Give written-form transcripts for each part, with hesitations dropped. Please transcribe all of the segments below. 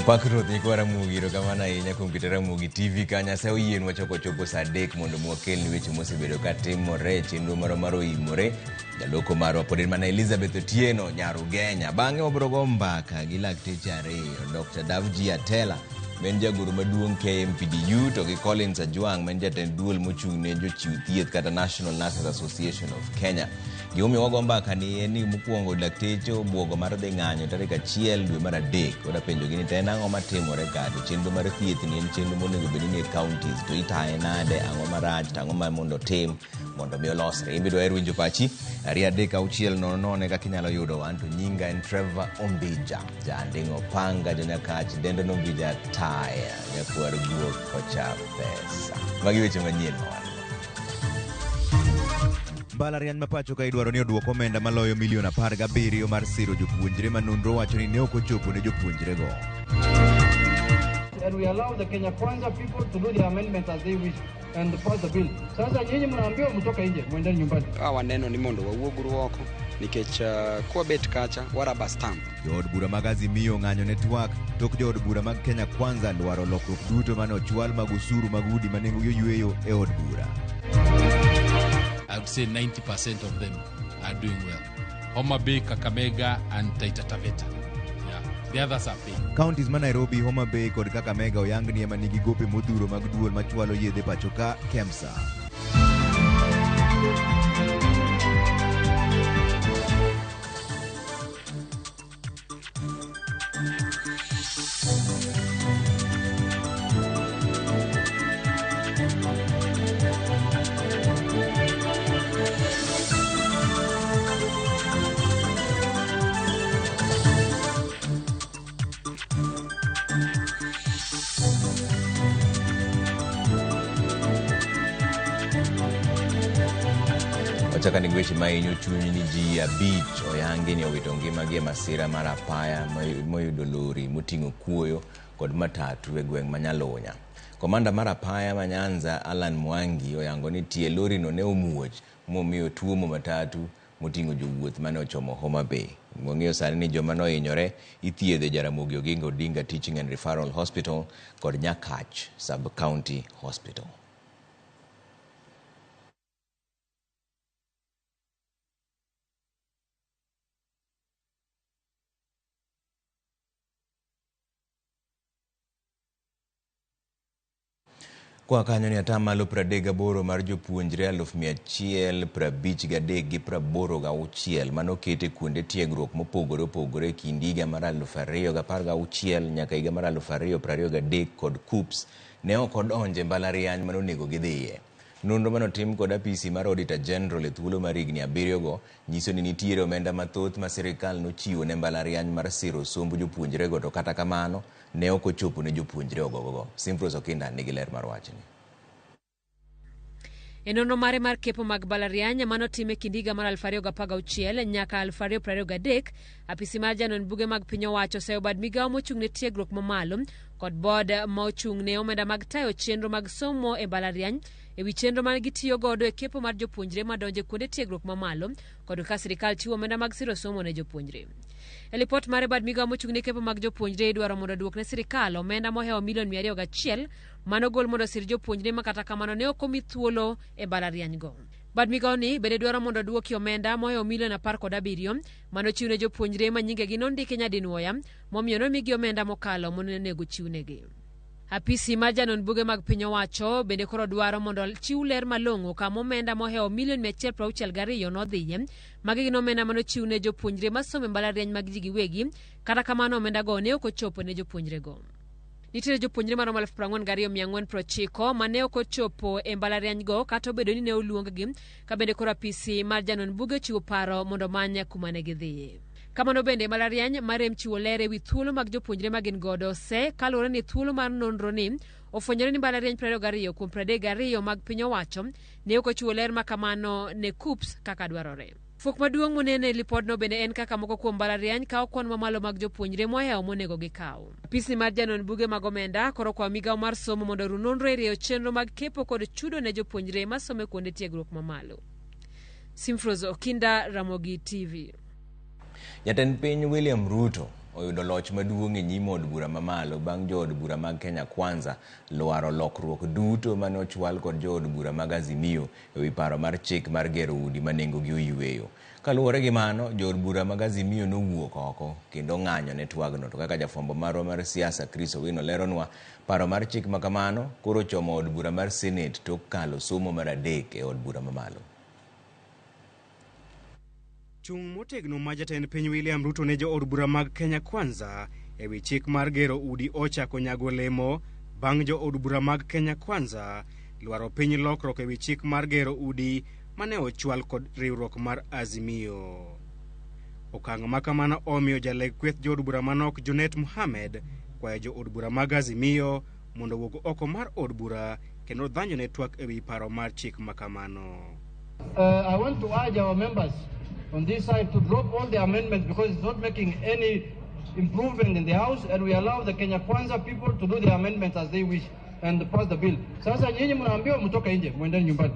Opak Ruoth nyikwa Ramogi, erokamano ahinya kuom keto Ramogi TV ka. Nyasaye oyienwa chako chopo saa 3 mondo mwakelni weche mosebedo ka timore e chenro marwa mar Oimore. Jaloko marwa pod en mana Elizabeth Otieno nyar Ugenya. Bang'e wabiro go mbaka gi lakteche ariyo, Dr. Davji Atela ma en jagoro maduong' KMPDU to gi Collins Ajwang' ma en jatend duol mochung' ne jochiw thieth kata National Nurses Association of Kenya. Gimomiyo wago mbaka ni en ni mokwongo lakteche obwogo mar dhi ng'anyo tarik 1 dwe mar 3. Koro apenjogi ni to en ang'o matimore ka to chenro mar thieth ni en chenro monego bed ni e counties to itaye nade, ang'o marach to ang'o ma mondo otim mondo mi olosre. In be dwaher winjo pachi 2 3 6 0 0 kaka inyalo yudo wan to nyinga en Trevor Ombija Janding' Opanga Jonyakach dendo Nombija Taya nyakwar guok kocha pesa. Magi weche manyien ma wan go. Mbalariany ma pacho ka idwaro ni oduok omenda maloyo milion 17 mar siro jopuonjre ma nonro wacho ni ne ok ochopo ne jopuonjrego. And we allow the Kenya Kwanza people to do the amendment as they wish and pass the bill. Sasa nyinyi mnaambiwa mtoke nje, mwendeni nyumbani. Ka waneno ni mondo wawuog oko nikech kwabet kacha wa rubber stamp. Jood bura mag Azimio ng'anyo ne twak tok jood bura mag Kenya Kwanza lwaro lokruok duto mane ochwal mag osuru mag udi ma nengogi oyueyo e od bura. I would say 90% of them are doing well. Homa Bay, Kakamega, and Taita Taveta. Yeah. The others are paying. Counties ma Nairobi, Homa Bay kod Kakamega oyang ni ema nigi gope modhuro mag duol machwalo yedhe pacho ka KEMSA. Wachaka ni weche ma hinyo chuny ni ji 5 oyangi ni owito ngimagi e masira mar apaya moyudo lori moting'o kuoyo kod matatu e gweng' ma Nyalunya. Komanda mar apaya ma Nyanza Alan Mwangi oyango ni tie lorino ne omuoch momiyo tuomo matatu moting'o jowuoth mane ochomo Homa Bay. Wang'eyo sani ni joma nohinyore ithiedho e Jaramogi Oginga Odinga Teaching and Referral Hospital kod Nyakach Sub-County Hospital. Kwa kanyo ni atamalo 38 mar jopuonjre 153,86 manoket e kuonde tiegruok mopogore opogore e kind higa mar 2016 nyaka higa mar 2023 kod KUCCPS ne ok odonjo e mbalariany manonego gidhiye. Nonro manotim kod apisi mar Auditor General e thuolo mar higni 7 go nyiso ni nitiere omenda mathoth ma sirikal nochiwo ne mbalariany mar siro somb jopuonjrego to kata kamano ne ok ochopo ne jopuonjre ogogogo. Simfros Okinda nigi ler mar wachni. E nonro mare mar kepo mag mbalariany manotim e kind higa mar 2016 nyaka 2023, apisi mar janon buge mag piny owacho oseyo bad migawo mochung' ne tiegruok mamalo kod board ma ochung' ne omenda mag tayo chenro mag somo e mbalariany e wi chenro ma gitiyo godo e kepo mar jopuonjre madonjo e kuonde tiegruok mamalo kod ka sirikal chiwo omenda mag siro somo ne jopuonjre. E lipot mare bad migawo mochung' ne kepo mag jopuonjre idwaro mondo oduok ne sirikal omenda mohewo milion 201 manogol mondo osir jopuonjre ma kata kamano ne ok omi thuolo e mbalariany go. Bad migawo ni bende dwaro mondo oduoki omenda mohewo milion 17 manochiw ne jopuonjre ma nyingegi nondiki nyadinwoya momiyo nomigi omenda mokalo monego chiwnegi. Apisi mar janon buge mag piny owacho bende koro dwaro mondo chiw ler malong'o kama omenda mohewo milion 162 nodhiye. Magi gin omenda manochiw ne jopuonjre masomo e mbalariany mag ji giwegi, kata kamano omenda go ne ok ochopo ne jopuonjrego. Nitiere jopuonjre maromo 44,490 mane ok ochopo e mbalariany go kata obedo ni ne oluong-gi, ka bende koro apisi mar janon buge ochiwo paro mondo omany kuma ne gidhiye. Kamano bende mbalariany marem chiwo ler ewi thuolo mag jopuonjre ma gin godo se kaluwore ni thuolo mar nonro ni ofwenyore ni mbalariany 22 kuom 32 mag piny owacho ne ok ochiwo ler ma kamano ne KUCCPS kaka dwarore. Fuok maduong' monene e lipodno bende en kaka moko kuom mbalariany kawo kwan mamalo mag jopuonjre mohewo monego gikaw. Apisi mar janon buge mag omenda koro kwayo migawo mar somo mondo oru nonro e rieyo chenro mag kepo kod chudo ne jopuonjre masomo e kuonde tiegruok mamalo. Simfros Okinda, Ramogi TV. Jatend piny William Ruto oyudo loch maduong' e nyim od bura mamalo bang' jood bura mag Kenya Kwanza lwaro lokruok duto mane ochwal kod jood bura mag Azimio ewi paro mar chik mar gero udi ma nengogi oyueyo. Kaluwore gi mano, jood bura mag Azimio nowuok oko kendo ng'anyo ne twagno. To kaka jafwambo marwa mar siasa Chris Owino leronwa, paro mar chik ma kamano koro ochomo od bura mar Senate tok kalo somo mar adek e od bura mamalo. Chung' motegno ma jatend piny William Ruto ne jood bura mag Kenya Kwanza ewi chik mar gero udi ochako nyago olemo bang' jood bura mag Kenya Kwanza lwaro piny lokruok ewi chik mar gero udi mane ochwal kod riwruok mar Azimio. Okang' ma kamano omiyo jaleg kweth jood bura manok Junet Mohamed kwayo jood bura mag Azimio mondo owuog oko mar od bura kendo dhanjo ne twak ewi paro mar chik ma kamano. I want to urge our members on this side to drop all the amendments because it's not making any improvement in the House, and we allow the Kenya Kwanza people to do the amendments as they wish and pass the bill. Sasa nyinyi mnaambiwa mtoke nje, mwendeni nyumbani.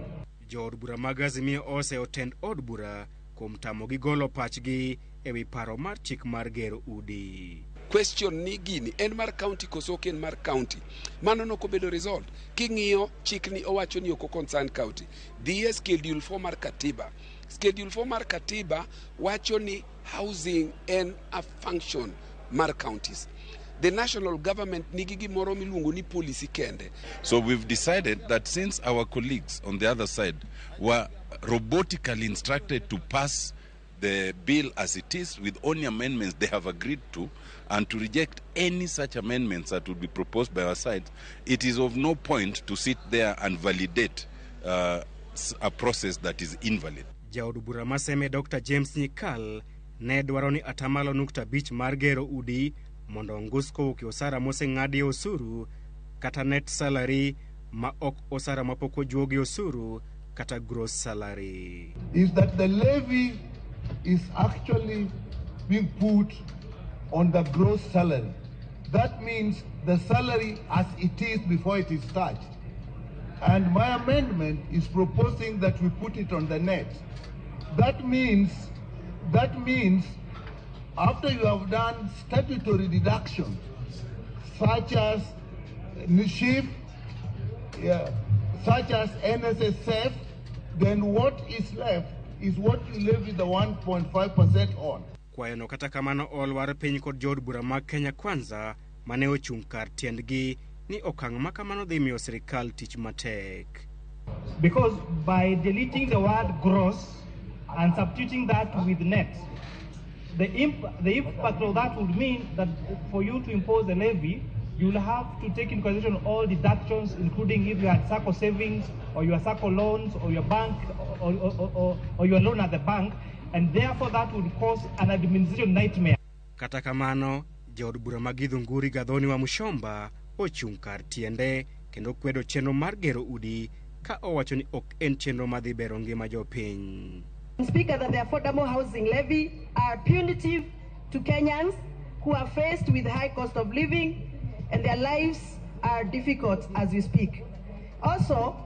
Jood bura mag Azimio oseyo tend od bura kuom tamogi golo pachgi ewi paro mar chik mar gero udi. Question ni gini en mar county koso ok en mar county. Mano nok obedo resolved. King'iyo chikni owacho ni ok concern county. Dhi e schedule 4 mar katiba. Schedule 4 mar katiba wacho ni housing en a function mar counties. The national government nigi gimoro miluongo ni policy kende. So we've decided that since our colleagues on the other side were robotically instructed to pass the bill as it is with only amendments they have agreed to, and to reject any such amendments that would be proposed by our side, it is of no point to sit there and validate a process that is invalid. Jaod bura ma Seme Dr. James Nyikal ne dwaro ni atamalo 0.5 mar gero udi mondo ongus kowuok e osara moseng'adi osuru kata net salary ma ok osara mapok ojuogi osuru kata gross salary. Is that the levy is actually being put on the gross salary. That means the salary as it is before it is touched. And my amendment is proposing that we put it on the net. That means after you have done statutory deductions, such as NSHIF, such as NSSF, then what is left is what you levy the 1.5% on. Kwayono kata kamano olwar piny kod jood bura mag Kenya Kwanza mane ochung' kar tiendgi ni okang' ma kamano dhi miyo sirikal tich matek. Because by deleting the word gross and substituting that with net, the impact of that would mean that for you to impose a levy, you'll have to take into consideration all deductions, including if you had SACCO savings or your SACCO loans or your bank or your loan at the bank, and therefore that would cause an administration nightmare. Kata kamano, jaod bura ma Githunguri Gathoni wa Mushomba ochung' kar tiende kendo kwedo chenro mar gero udi ka owacho ni ok en chenro madhi bero ngima jopiny. Speaker, that the affordable housing levy are punitive to Kenyans who are faced with high cost of living and their lives are difficult as we speak. Also,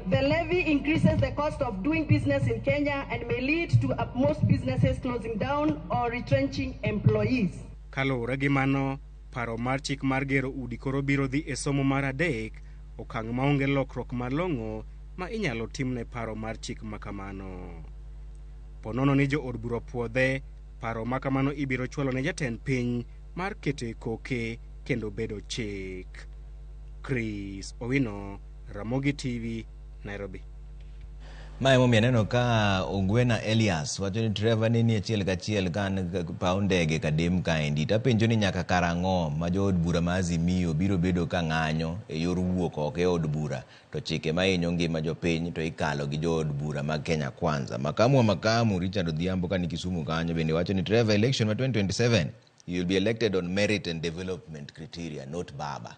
the levy increases the cost of doing business in Kenya and may lead to most businesses closing down or retrenching employees. Kaluwore gi mano, paro mar chik mar gero udi koro biro dhi e somo mar adek, okang' maonge lokruok malong'o ma inyalo timne paro mar chik ma kamano. Ponono ni jood bura puodhe, paro ma kamano ibiro chwalo ne jatend piny mar keto e koke kendo bedo chik. Chris Owino, Ramogi TV, Nairobi. Mae emomiyo aneno ka Ogwena Elias wacho ni Trevor ne ni achiel kachiel ka an paw ndege Kadem kaendi. Tapenjo ni nyaka karang'o ma jood bura ma Azimio biro bedo ka ng'anyo e yor wuok oko e od bura to chike mahinyo ngima jopiny to ikalo gi jood bura mag Kenya Kwanza. Makamu wa makamu Richard Odhiambo ka ni Kisumu kanyo bende wacho ni Trevor, election ma 2027 you will be elected on merit and development criteria, not baba.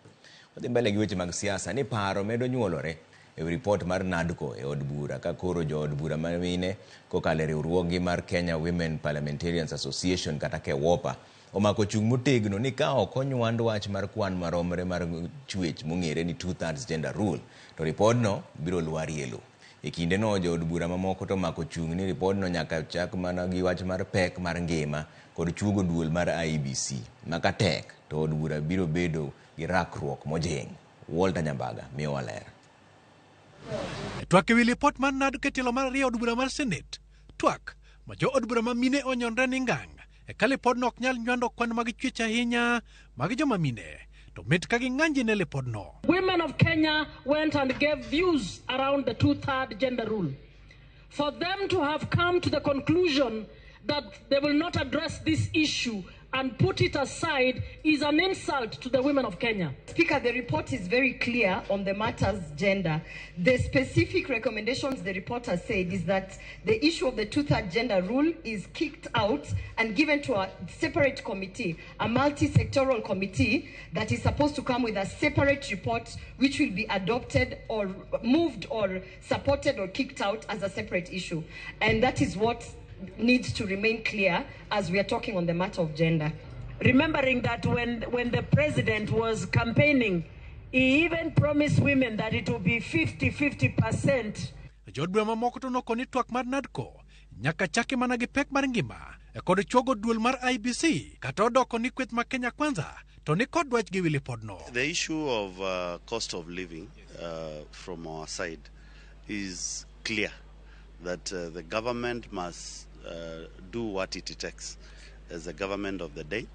Wadhi mbele gi weche mag siasa ni paro medo nyuolore e report mar NADCO e od bura ka koro jood bura ma mine kokalo e riwruoggi mar Kenya Women Parliamentarians Association kata KEWOPA omako chung' motegno ni ka ok onywand wach mar kwan maromre mar chwech mong'ere ni 2/3 gender rule to ripodno biro lwarie lowo. E kindeno jood bura mamoko to omako chung' ni ripodno nyaka chak mana gi wach mar pek mar ngima kod chuogo duol mar IEBC ma ka tek to od bura biro bedo gi rakruok mojing'. Walter Nyambaga miyowa ler. Twak ewi lipot mar NADCO e tielo mar ariyo od bura mar Senate. Twak ma jo od bura ma mine onyonre ni ngang' eka lipodno ok nyal nywando kwan mag chwech ahinya mag joma mine to mit ka ging'anji ne lipodno. Women of Kenya went and gave views around the two-third gender rule. For them to have come to the conclusion that they will not address this issue and put it aside is an insult to the women of Kenya. Speaker, the report is very clear on the matters gender. The specific recommendations the report has said is that the issue of the two-third gender rule is kicked out and given to a separate committee, a multi-sectoral committee that is supposed to come with a separate report which will be adopted or moved or supported or kicked out as a separate issue. And that is what needs to remain clear as we are talking on the matter of gender. Remembering that when the president was campaigning, he even promised women that it will be 50-50%. Jood bura mamoko to noko ni twak mar NADCO nyaka chaki mana gi pek mar ngima kod chuogo duol mar IEBC kata odoko ni kweth ma Kenya Kwanza to ni kod dwach gi wi lipodno. The issue of cost of living from our side is clear that the government must do what it takes as the government of the day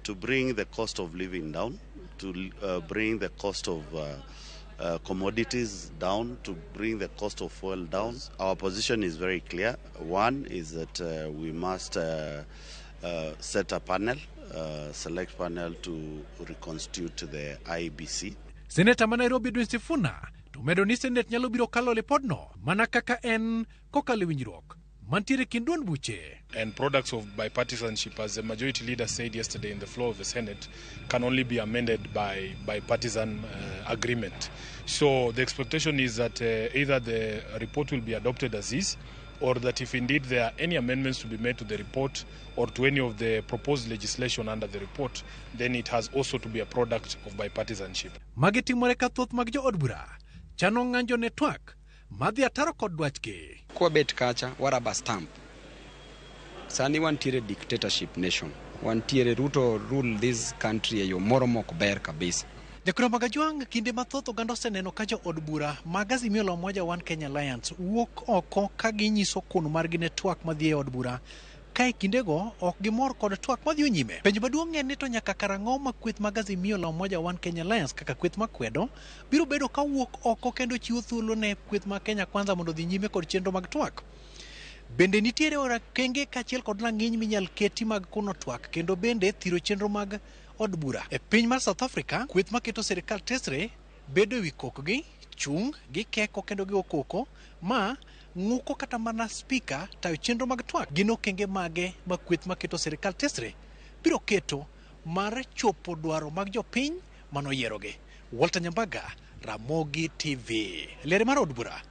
to bring the cost of living down, to bring the cost of commodities down, to bring the cost of fuel down. Our position is very clear. One is that we must set a panel, select panel to reconstitute the IEBC. Seneta ma Nairobi Edwin Sifuna to medo ni Senate nyalo biro kalo lipodno mana kaka en kokalo e winjruok mantiere kind duond buche. And products of bipartisanship, as the majority leader said yesterday in the floor of the Senate, can only be amended by bipartisan agreement. So the expectation is that either the report will be adopted as is, or that if indeed there are any amendments to be made to the report or to any of the proposed legislation under the report, then it has also to be a product of bipartisanship. Magi timore ka thoth mag jood bura chano ng'anjo ne twak madhi ataro kod dwachgi. Kwabet kacha wa rubber stamp. Sani wantiere dictatorship nation. Wantiere Ruto rule this country e yo moro mok ber kabisa. Jakura Magajwang', kinde mathoth oganda oseneno ka jood bura mag Azimio la Umoja One Kenya Alliance wuok oko ka ginyiso kono margi ne twak madhi e od bura ka e kindego ok gimor kod twak madhi nyime. Penjo maduong' en ni to nyaka karang'o ma kweth mag Azimio la Umoja One Kenya Alliance kaka kweth makwedo biro bedo ka wuok oko kendo chiwo thuolo ne kweth mag Kenya Kwanza mondo odhi nyime kod chenro mag twak. Bende nitiere okenge kaachiel kod rang'iny minyal keti mag kuno twak kendo bende thiro chenro mag od bura. E piny mar South Africa, kweth maketo sirikal tesre bedo ewi kokgi, chung', gikeko kendo gigo koko ma ng'uko kata mana spika tayo chenro mag twak. Gin okenge mage ma kweth maketo sirikal tesre biro keto mar chopo dwaro mag jopiny manoyierogi. Walter Nyambaga, Ramogi TV. Liare mar od bura,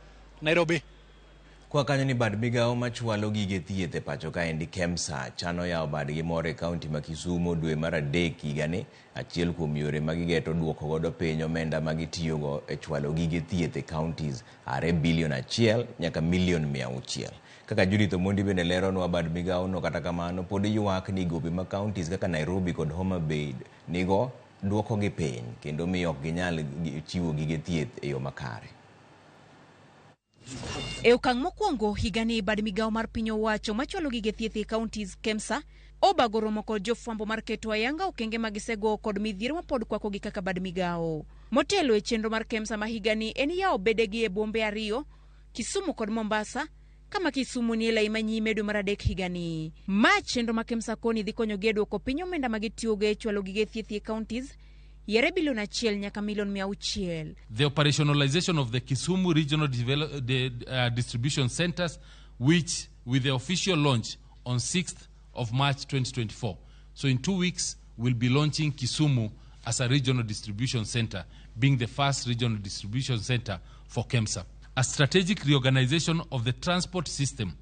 Nairobi. Kwa kanyo ni bad migawo machwalo gige thieth e pacho kaendi KEMSA chano yawo badgi moro e kaunti ma Kisumu dwe mar 3 higani, achiel kuom yore ma gigeto duoko godo piny omenda ma gitiyogo e chwalo gige thieth e counties are bilion 1 nyaka milion 600. Kaka Judith Omondi bende leronwa, bad migawo no kata kamano pod ywak ni gope ma counties kaka Nairobi kod Homa Bay nigo duoko gi piny kendo miyo ok ginyal chiwo gige thieth e yo makare. E okang' mokwongo higani bad migawo mar piny owacho machwalo gige thieth e counties KEMSA obago romo kod jofwambo mar keto ayanga okenge ma gisego kod midhiero mapod kwakogi kaka bad migawo. Motelo e chenro mar KEMSA ma higani en yawo bedegi e bombe 2, Kisumu kod Mombasa, kama Kisumu ni e lai manyime dwe mar 3 higani. Ma chenro ma KEMSA koni dhi konyogi e duoko piny omenda ma gitiyogo e chwalo gige thieth e counties yere bilion 1 nyaka milion 600. The operationalization of the Kisumu Regional Distribution Centers, which with the official launch on 6th of March 2024. So in 2 weeks, we'll be launching Kisumu as a regional distribution center, being the first regional distribution center for KEMSA. A strategic reorganization of the transport system,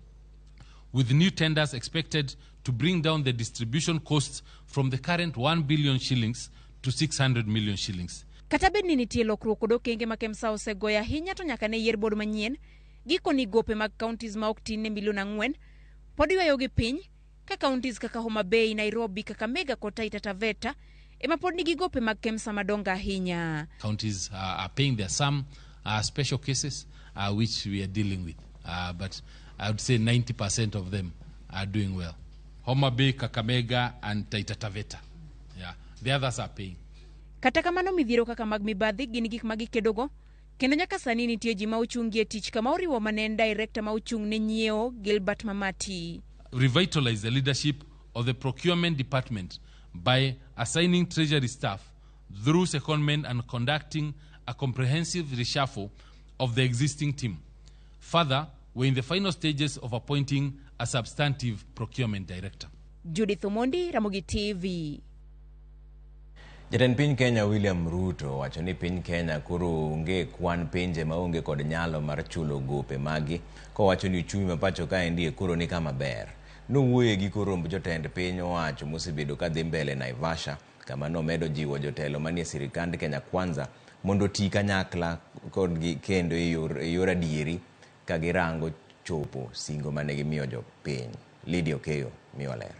with new tenders expected to bring down the distribution costs from the current 1 billion shillings to 600 million shillings. Kata bed ni nitie lokruok kod okenge ma KEMSA osegoyo ahinya to nyaka ne yier bod manyien Gikoni gope mag counties ma ok tin ne milion 4 pod ywayogi piny ka counties kaka Homa Bay, Nairobi, Kakamega kod Taita Taveta ema pod nigi gope mag KEMSA madongo ahinya. Counties are paying. There are some special cases which we are dealing with, but I would say 90% of them are doing well. Homa Bay, Kakamega and Taita Taveta. Yeah, the others are paying. Kata kamano midhiero kaka mag mibadhi gin gik ma gikedogo kendo nyaka sani nitie ji ma ochungi e tich kama oriwo mane en director ma ochung' ne nyiewo Gilbert Mamati. Revitalize the leadership of the procurement department by assigning treasury staff through secondment and conducting a comprehensive reshuffle of the existing team. Further, we're in the final stages of appointing a substantive procurement director. Judith Omondi, Ramogi TV. Jatend piny Kenya William Ruto owacho ni piny Kenya koro onge kwan pinje maonge kod nyalo mar chulo gope magi kowacho ni uchumi ma pacho kaendi koro ni kama ber. Nowuoyo e giko romb jotend piny owacho mosebedo kadhi mbele Naivasha kama nomedo jiwo jotelo manie sirikand Kenya Kwanza mondo oti kanyakla kodgi kendo e yor adieri ka girango chopo singo mane gimiyo jopiny. Lydia Okeyo miyo ler.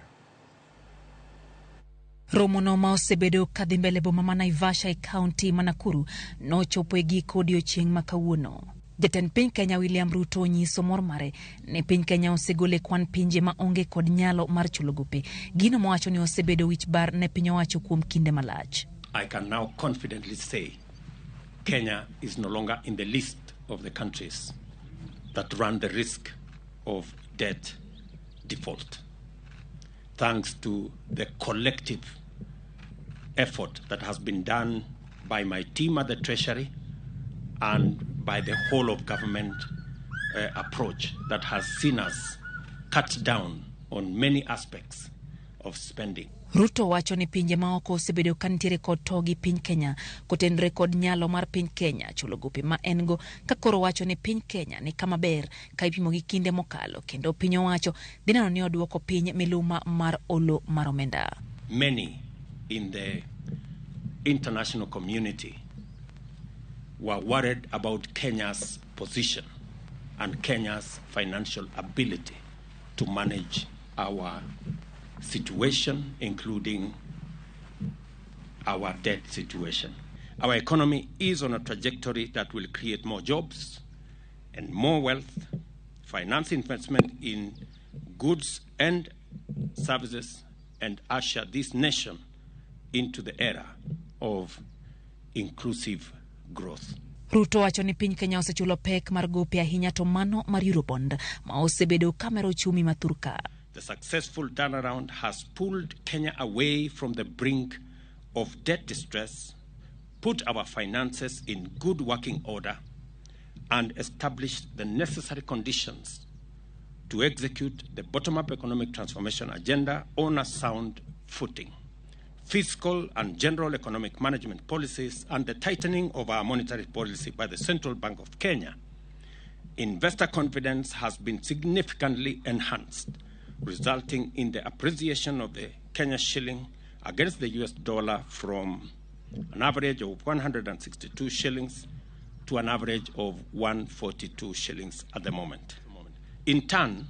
Romono ma osebedo kadhi mbele boma ma Naivasha e kaunti ma Nakuru nochopo e giko odiochieng' ma kawuono. Jatend piny Kenya William Ruto onyiso mor mare ni piny Kenya osegolo e kwan pinje ma onge kod nyalo mar chulo gope. Gino mowacho ni osebedo wich bar ne piny owacho kuom kinde malach. I can now confidently say Kenya is no longer in the list of the countries that run the risk of debt default, thanks to the collective effort that has been done by my team at the Treasury and by the whole of government approach that has seen us cut down on many aspects of spending. Ruto wacho ni pinje maoko osebedo ka nitiere kod to gi piny Kenya kotenore kod nyalo mar piny Kenya chulo gope ma en go ka koro wacho ni piny Kenya ni kama ber ka ipimo gi kinde mokalo kendo piny owacho dhi neno ni oduoko piny miluma mar olo mar omenda. Many in the international community were worried about Kenya's position and Kenya's financial ability to manage our situation, including our debt situation. Our economy is on a trajectory that will create more jobs and more wealth, finance investment in goods and services, and usher this nation into the era of inclusive growth. Ruto wacho ni piny Kenya osechulo pek mar gope ahinya to mano mar Eurobond ma osebedo kamero uchumi ma thurka. The successful turnaround has pulled Kenya away from the brink of debt distress, put our finances in good working order, and established the necessary conditions to execute the bottom-up economic transformation agenda on a sound footing. Fiscal and general economic management policies and the tightening of our monetary policy by the Central Bank of Kenya, investor confidence has been significantly enhanced, resulting in the appreciation of the Kenya shilling against the US dollar from an average of 162 shillings to an average of 142 shillings at the moment. In turn,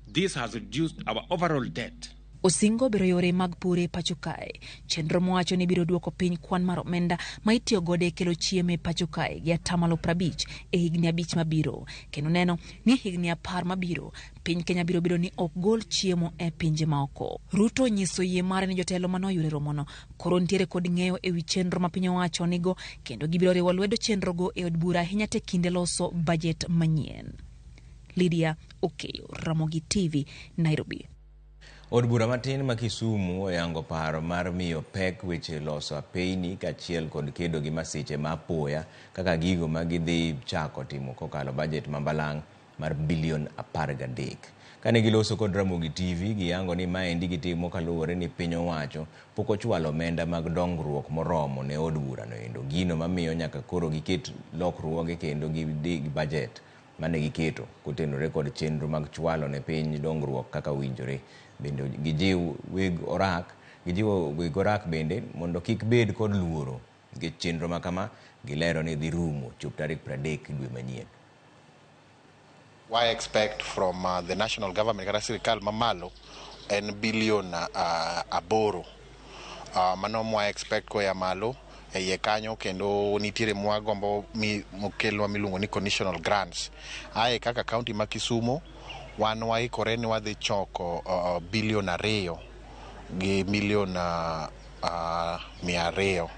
this has reduced our overall debt. Osingo biro yore mag pur e pacho kae. Chenro mowacho ni biro duoko piny kwan mar omenda ma itiyo godo e kelo chiemo e pacho kae gi atamalo 50 e higni 5 mabiro. Kendo neno ni higni 10 mabiro, piny Kenya biro bedo ni ok gol chiemo e pinje maoko. Ruto onyiso yie mare ni jotelo manoyudo e romono koro nitiere kod ng'eyo e wi chenro ma piny owacho nigo kendo gibiro riwo lwedo chenrogo e od bura ahinya te kinde loso bajet manyien. Lydia Okeyo, Ramogi TV, Nairobi. Od bura matin ma Kisumu oyango paro mar miyo pek weche loso apeyni kaachiel kod kedo gi masiche ma apoya kaka gigo ma gidhi chako timo kokalo bajet ma balang' mar bilion 13. Kane giloso kod Ramogi TV, giyango ni maendi gitimo kaluwore ni piny owacho pok ochwalo omenda mag dongruok moromo ne od burano endo. Gino mamiyo nyaka koro giket lokruoge kendo gidi bajet mane giketo kotenore kod chenro mag chwalo ne piny dongruok kaka winjore. Bende gijiw weg orak bende mondo kik bed kod luoro nikech chenro ma kama gilero ni dhi rumo chop tarik 30 dwe manyien. Wa expect from the national government kata sirikal mamalo en bilion 8. Mano mwa expect koya malo e iye kanyo, kendo nitiere mwagombo mokelwa miluongo ni conditional grants. Ae kaka county ma Kisumu, wan waikore ni wadhi choko bilion 2 gi milion 200.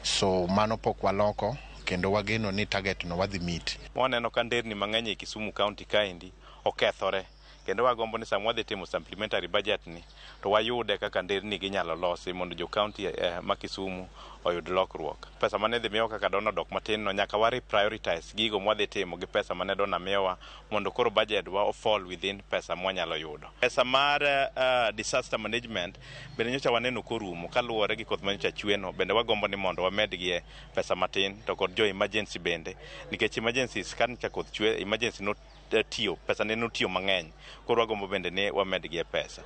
So mano pok waloko, kendo wageno ni target no wadhi meet. Waneno ka nderni mang'eny e Kisumu County kaendi okethore, kendo wagombo ni sama wadhi timo supplementary budget ni to wayude kaka nderni ginyalo losi mondo jo county ma Kisumu oyud lokruok. Pesa mane dhi miyowa kaka donor dok matin no, nyaka wa reprioritize gigo mwadhi timo gi pesa mane donor miyowa mondo koro budget wa o fall within pesa mwanyalo yudo. Pesa mar disaster management bende nyocha waneno korumo kaluwore gi koth manyocha chweno, bende wagombo ni mondo wamedgie pesa matin, to kod jo emergency bende, nikech emergencies ka nyocha koth chwe, emergency no tiyo, pesa ne notiyo mang'eny, koro wagombo bende ni wamedgie pesa.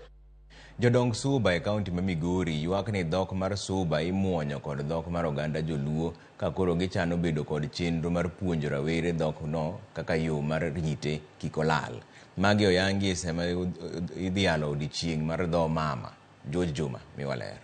Jodong Suba e kaunti ma Migori ywak ni dhok mar Suba imuonyo kod dhok mar oganda joluo, ka koro gichano bedo kod chenro mar puonjo rawere dhok no kaka yo mar rite kik olal. Magi oyangi e sama idhialo odiechieng' mar dho mama. George Juma miwa ler.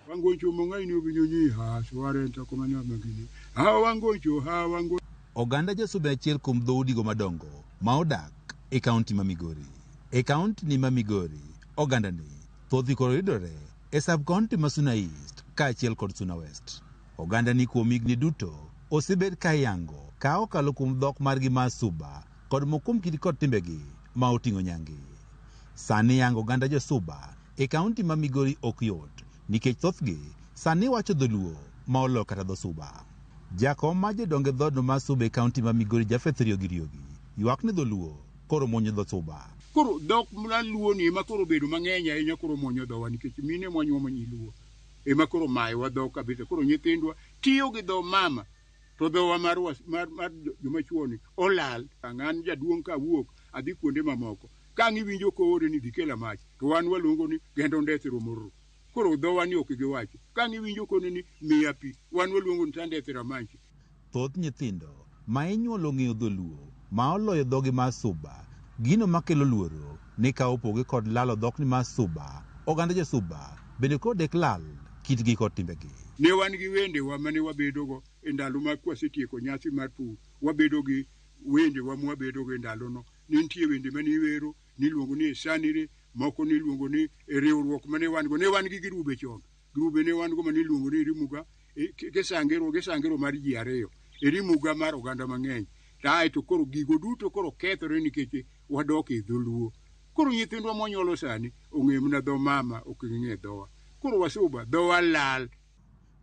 Wangocho mongaini obinyonyi ha suarenta komanya magini. Ha wangocho ha wango. Oganda jo-Suba achiel kuom dhoudigo madongo ma odak e kaunti ma Migori. E kaunti ni ma Migori, oganda ni thothgi koro yudore e sub-county ma Suna East kaachiel kod Suna West. Oganda ni kuom higni duto osebed ka iyango ka okalo kuom dhok margi mar Suba kod moko kuom kit kod timbegi ma oting'o nyangi. Sani yango oganda jo-Suba e kaunti ma Migori ok yot nikech thothgi sani wacho dholuo ma olo kata dho Suba. Jakom ma jodongo e dhoodno mar Suba e kaunti ma Migori Japheth Riogi Riogi ywak ni dholuo koro muonyo dho Suba. Koro dhok maluo ni ema koro obedo mang'eny ahinya, koro muonyo dhowa nikech mine mwanyuomo nyiluo ema koro mayowa dhok kabisa. Koro nyithindwa tiyo gi dho mama to dhowa mar joma chuo ni olal. An jaduong' kawuok adhi kuonde mamoko, ka ang' iwinjo koore ni dhi kela mach, to wan waluongo ni gendo ndethiro mororo. Koro dhowa ni ok giwacho. Ka ang' iwinjo kone ni miya pi, wan waluongo ni tandethira manchi. Thoth nyithindo ma inyuolo ng'eyo dholuo ma oloyo dhogi mar Suba, gino makelo luoro ni ka opoge kod lalo dhokni mar Suba, oganda jo-Suba bende koro dek lal kitgi kod timbegi. Ne wan gi wendewa mane wabedogo e ndalo ma kwasetieko nyasi mar pur, wabedo gi wendewa mwabedogo e ndalono. Ne nitie wende mane iwero niluongo ni Esanire, moko niluongo ni e riwruok mane wan go. Ne wan gi girube chon, girube ne wan go mane iluongo ni Erimuga, gisangero mar ji ariyo, Erimuga mar oganda mang'eny. Ae to koro gigo duto koro kethore nikech wadok e dholuo. Koro nyithindwa monyuolo sani ong'eyo mana dho mama, ok ging'e dhowa. Koro wasuba dhowa lal.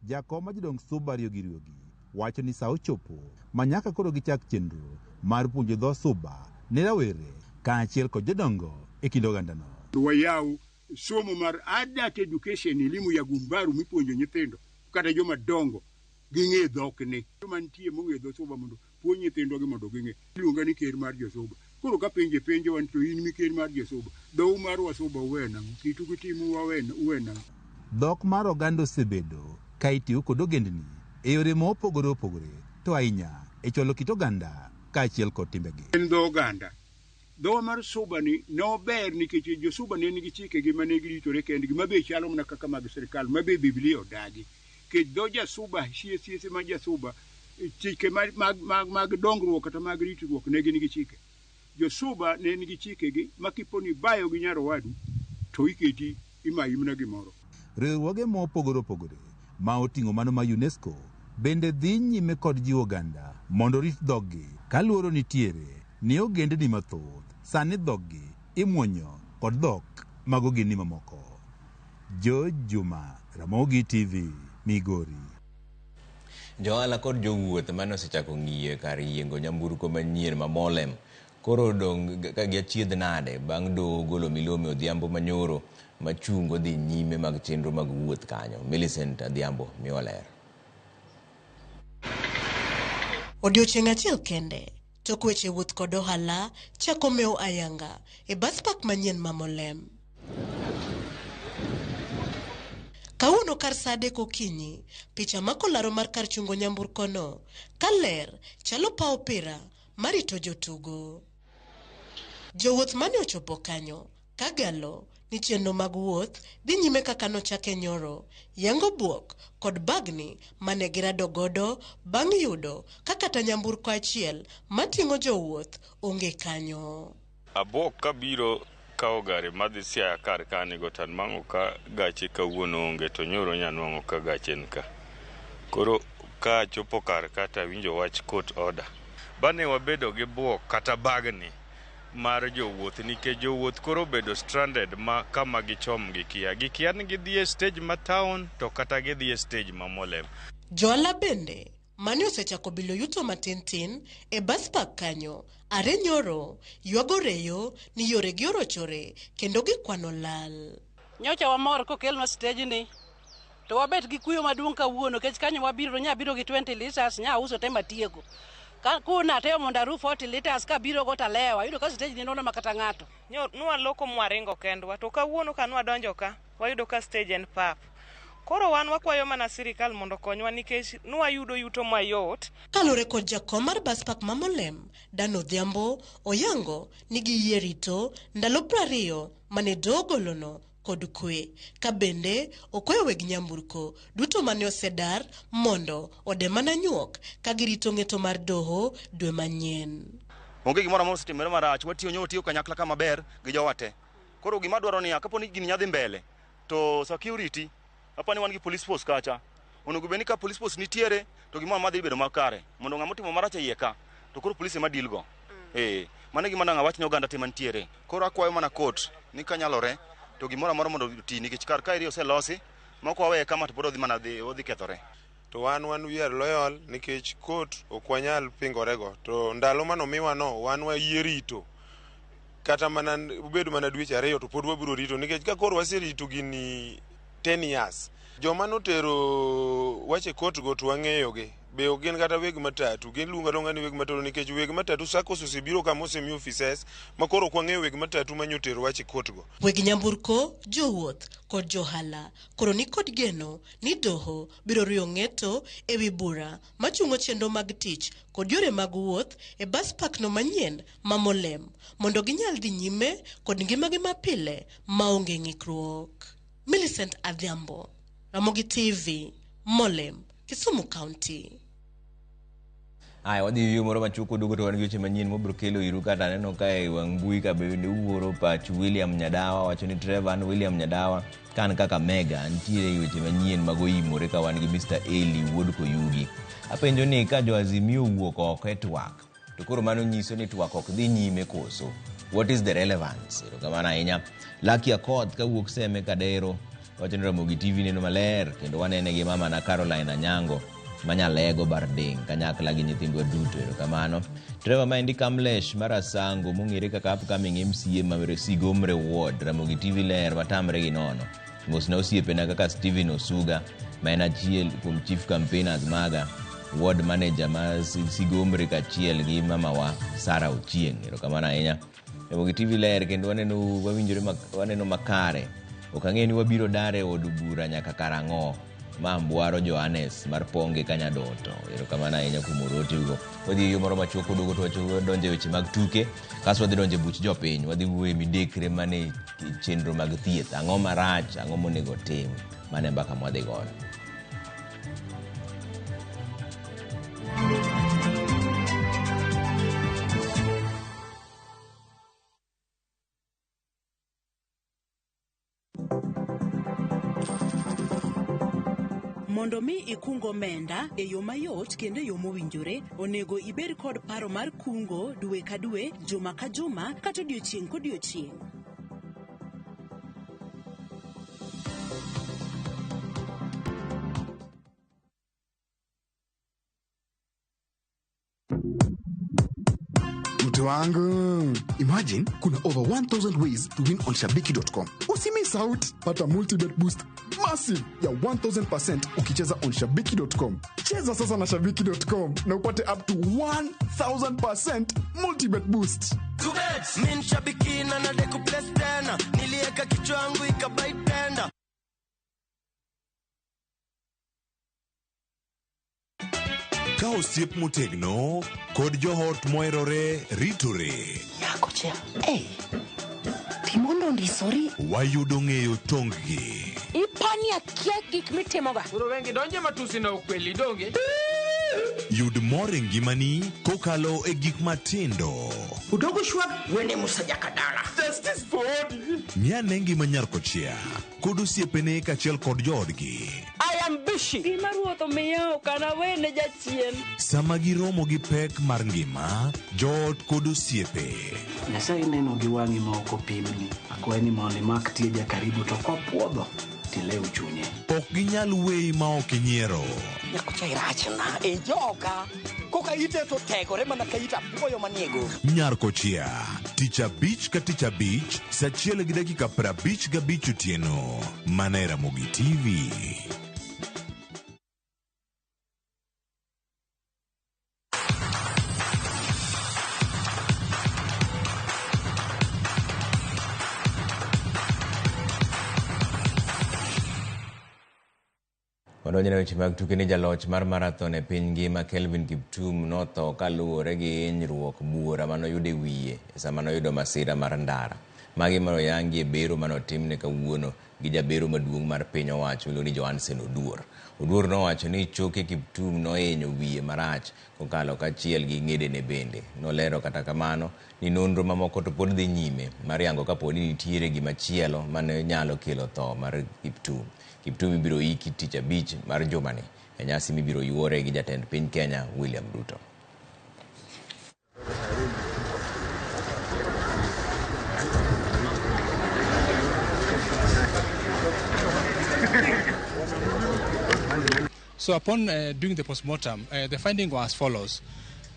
Jakom ma jodong Suba Riogi Riogi wacho ni sa ochopo ma nyaka koro gichak chenro mar puonjo dho Suba ne rawere kaachiel kod jodongo e kind ogandano. Wayaw somo mar adult education, elimu ya gumbaru mipuonjo nyithindo kata joma dongo ging'e dhokni. Joma nitie mong'eyo dho Suba mondo puonj nyithindwa gi mondo ging'e. Iluonga ni ker mar jo-Suba. Koro ka penje penjowa ni to in miker mar jo-Suba, dhou mar wasuba uwe nang'o? Kitu gi timu uwe nang'o? Dhok mar oganda osebedo ka itiyo kod ogendni e yore ma opogore opogore, to ahinya e chwalo kit oganda kaachiel kod timbegi. En dho oganda. Dhowa mar Suba ni nober nikech jo-Suba ne nigi chikegi mane giritore kendgi mabe chalo mana kaka mag sirikal mabe Biblia odagi. Nikech dho ja-Suba sie sie ma ja-Suba chike mag dongruok kata mag ritruok ne gin gi chike. Jo-Suba ne nigi chikegi ma kipo ni ibayo gi nyar owadu to iketi imayi mana gimoro. Riwruoge ma opogore opogore ma oting'o mano ma UNESCO bende dhi nyime kod jiwo oganda mondo orit dhoggi ka luoro nitiere ni ogendni mathoth sani dhoggi imuonyo kod dhok mag ogendni mamoko. George Juma, Ramogi TV, Migori. Johala kod jowuoth mane osechako ng'iyo kar yiengo nyamburko manyien ma Molem koro odong' ka gi achiedh nade bang' doho golo milome odhiambo manyoro machungo dhi nyime mag chenro mag wuoth kanyo. Millicent Adhiambo miwa ler. Odiochieng' achiel kende tok weche wuoth kod ohala chako mewo ayanga e bus park manyien ma Molem. Kawuono kar saa 3 okinyi, picha mako laro mar kar chungo nyamburkono ka ler chalo paw opira marito jotugo. Jowuoth mane ochopo kanyo kagalo ni chenro mag wuoth dhi nyime kaka nochake nyoro, yango buok kod bagni mane girado godo bang' yudo ka kata nyamburko achiel mating'o jowuoth onge kanyo. Abuok kabiro kawo gari madhi Siaya kar kanigo to anwang'o ka gache kawuono onge to nyoro nyanwang'o ka gache ni ka. Koro ka achopo kar ka to awinjo wach court order. Bane wabedo gi buok kata bagni mar jowuoth nikech jowuoth koro obedo stranded ma kama gichom gikia. Gikia ni gidhi e stage ma town to kata gidhi e stage ma Molem. Johala bende mane osechako bilo yuto matin tin e bus park kanyo are nyoro ywago reyo ni yoregi orochore kendo gikwano lal. Nyocha wamor kokelnwa stage ni to wabet gi kuyo maduong' kawuono nikech kanyo wabiro nya biro gi 20 liters nya uso te matieko. Kuna atemo mondo aru 40 liters kabiro go talewa ayudo ka stage ni nono makata ng'ato. Nwaloko mwaringo kendwa to kawuono ka nwadonjo ka wayudo ka stage en pap. Koro wan wakwayo mana sirikal mondo okonywa nikech nwayudo yuto mayot. Kaluwore kod jakom mar bus park ma Molem, Dan Odhiambo, oyango ni giyie rito ndalo 20 mane doho ogolono kod kwe, ka bende okwayo weg nyamburko duto mane osedar mondo ode mana nyuok ka girito ng'eto mar doho dwe manyien. Onge gimoro amora osetimore marach, watiyo nyo watiyo kanyakla kama ber gi jowa te. Koro gima dwaro niya, kapo ni gini nyadhi mbele to security, apani wan gi police force kacha. Onego bed ni ka police force nitiere to gimoro amora dhi bedo makare mondo ng'ama otimo marach e iye ka to koro police ema deal go. Mano e gima dang' awach ne oganda te mantiere. Koro akwayo mana court ni kanyalore to gimoro amora mondo oti nikech kar kaeri oselosi ma ok waweye kama to pod odhi mana dhi odhi kethore. To wan we are loyal nikech court ok wanyal pingorego to ndalo manomiwa no wan wayie rito kata mana obed mana dweche 2 to pod wabiro rito nikech ka koro waserito gini 10 years. Joma notero wach e court go to wang'eyogi be ok gin kata weg matatu, gin luongo alonga ni weg matatu nikech weg matatu SACCOS osebiro kama osemi offices ma koro ok wang'eyo weg matatu manyotero wach e court go. Weg nyamburko, jowuoth kod johala koro ni kod geno ni doho biro riyo ng'eto ewi bura machungo chenro mag tich kod yore mag wuoth e bus park no manyien ma Molem mondo ginyal dhi nyime kod ngimagi mapile maonge ng'ikruok. Millicent Adhiambo, Ramogi TV, Molem, Kisumu County. Aya, wadhi yueyo moro machuok waduogo to wan gi weche manyien mobiro kelo iru kata aneno ka e wang' mbui ka bende uwuoro pach William Nyadawa wacho ni Trevor an William Nyadawa ka an kaka Mega nitiere weche manyien mag oimore ka wan gi Mr. Eli wuod Koyugi. Apenjo ni ka jo Azimio owuok oko e twak to koro mano nyiso ni twak ok dhi nyime koso? What is the relevance? Erokamano ahinya. Lucky Akoth kawuok Seme Kadero wacho ni Ramogi TV neno maler kendo wanene gi mama na Caroline Anyango manyalego Bardeng kanyakla gi nyithindwa duto. Erokamano. Trevor maendi Kamlesh mar Asango mong'ere kaka upcoming MCA ma Sigomre Ward. Ramogi TV ler watamre gi nono. Mosna osiepena kaka Steven Osuga ma en achiel kuom chief campaigners maga, ward manager ma Sigomre kachiel gi mamawa Sarah Ochieng. Erokamano ahinya. Ramogi TV ler kendo waneno wawinjore waneno makare. Ok ang'e ni wabiro dar e od bura nyaka karang'o. Ma Mbwaro Johannes mar Ponge Kanyadoto. Erokamano ahinya kuom orotego. Wadhi yo moro machuok waduogo to wadonjo e weche mag tuke. Kasto wadhi donjo e buch jopiny. Wadhi wuoyo e midekre mane chenro mag thieth. Ang'o marach? Ang'o monego tim? Mano e mbaka mwadhi goyo. Mondo mi ikung omenda e yo mayot kendo e yo mowinjore, onego ibed kod paro mar kungo dwe ka dwe, juma ka juma, kata odiochieng' kodiochieng'. Mtu wangu, imagine kuna over 1000 ways to win on shabiki.com. Usimiss out, pata multibet boost massive ya 1000% ukicheza on shabiki.com. Cheza sasa na shabiki.com na upate up to 1000% multibet boost. Min shabiki na nadeku place tena, nilieka kichwa yangu ikabai tena. Ka osiep motegno kod joot moherore ritore. Nyako cha, hey, timondo ondisori. Wayudo ng'eyo tonggi. Ipani akia gik mitimoga. Koro wengi donje matusi na ukweli donge. Yud mor e ngimani kokalo e gik matindo. Udogo shwag wene musa jakadala. Justice for Odi. Ng'ane ngima nyar kochia kod osiepene kaachiel kod joodgi. I am busy. Gima ruoth omiya ok anawene jachien. Sama giromo gi pek mar ngima, joot kod osiepe. Nyasaye neno gi wang'i ma ok opimni. Akwayi ni mondo imak tieja karibu to kopuodho tilew chunye. Ok ginyal weyi ma ok inyiero. Nyakocha irachna e joka. Koka ite to tegore mana ka it apuoyo manie go. Nyar kochia, tich abich ka tich abich, sa achiel gi dakika 55 otieno. Mana e Ramogi TV. Wadonjo ne weche mag tuke ni jaloch mar marathon e piny ngima Kelvin Kiptum notho kaluwore gi hinyruok buora manoyudo e wiye e sama noyudo masira mar ndara. Magi manoyangi e bero manotimne kawuono gi jabero maduong' mar piny owacho miluongo ni Johansen Oduor. Oduor nowacho ni choke Kiptum nohinyo wiye marach kokalo kaachiel gi ng'edene bende. Nolero kata kamano ni nonro mamoko to pod dhi nyime mar yango kapo ni nitiere gimachielo mane nyalo kelo tho mar Kiptum. Kiptum ibiro iki tich abich mar jumani e nyasi mibiro yuore gi jatend piny Kenya William Ruto. So upon doing the postmortem, the finding was as follows.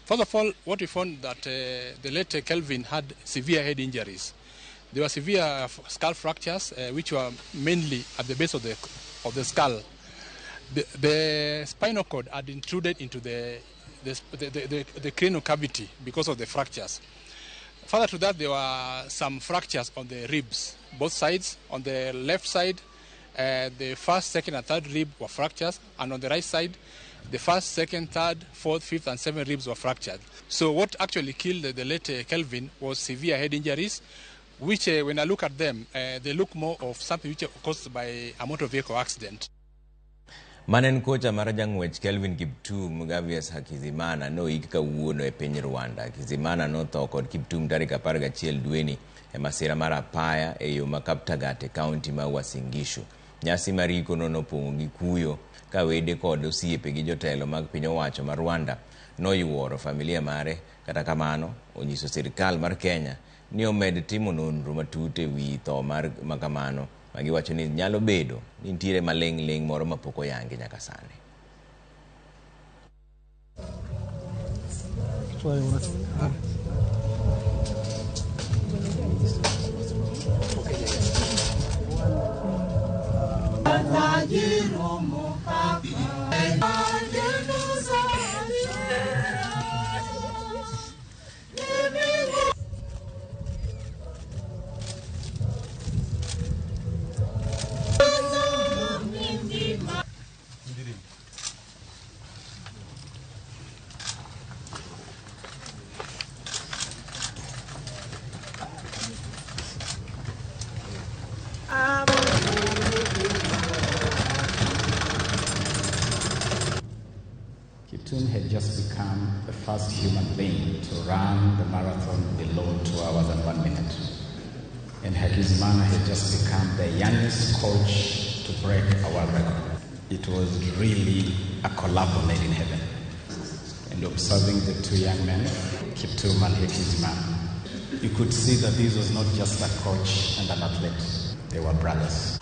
First of all, what we found that the late Kelvin had severe head injuries. There were severe skull fractures, which were mainly at the base of the skull. The spinal cord had intruded into the cranial cavity because of the fractures. Further to that, there were some fractures on the ribs, both sides. On the left side, the first, second, and third rib were fractures, and on the right side, the first, second, third, fourth, fifth, and seventh ribs were fractured. So what actually killed the late Kelvin was severe head injuries, which when I look at them, they look more of something which caused by a motor vehicle accident. Manen kocha mar jang'wech Kelvin Kiptum Gavias Hakizimana noik kawuono e piny Rwanda. Hakizimana notho kod Kiptum tarik 11 dweni e masira mar apaya e yo ma Kaptagat e kaunti ma Uasin Gishu. Nyasi mar iko no nopong'o gi kuyo ka wede kod osiepe gi jotelo mag piny owacho ma Rwanda noyuoro familia mare. Kata kamano, onyiso sirikal mar Kenya ni omed timo nonro matut e wi tho mar makamano ma giwacho ni nyalo bedo ni nitiere maling' ling' moro mapok oyangi nyaka sani. Kiptum had just become the first human being to run the marathon below 2 hours and 1 minute. And Hakizimana had just become the youngest coach to break a world record. It was really a collabo made in heaven. And observing the two young men, Kiptum and Hakizimana, you could see that this was not just a coach and an athlete. They were brothers.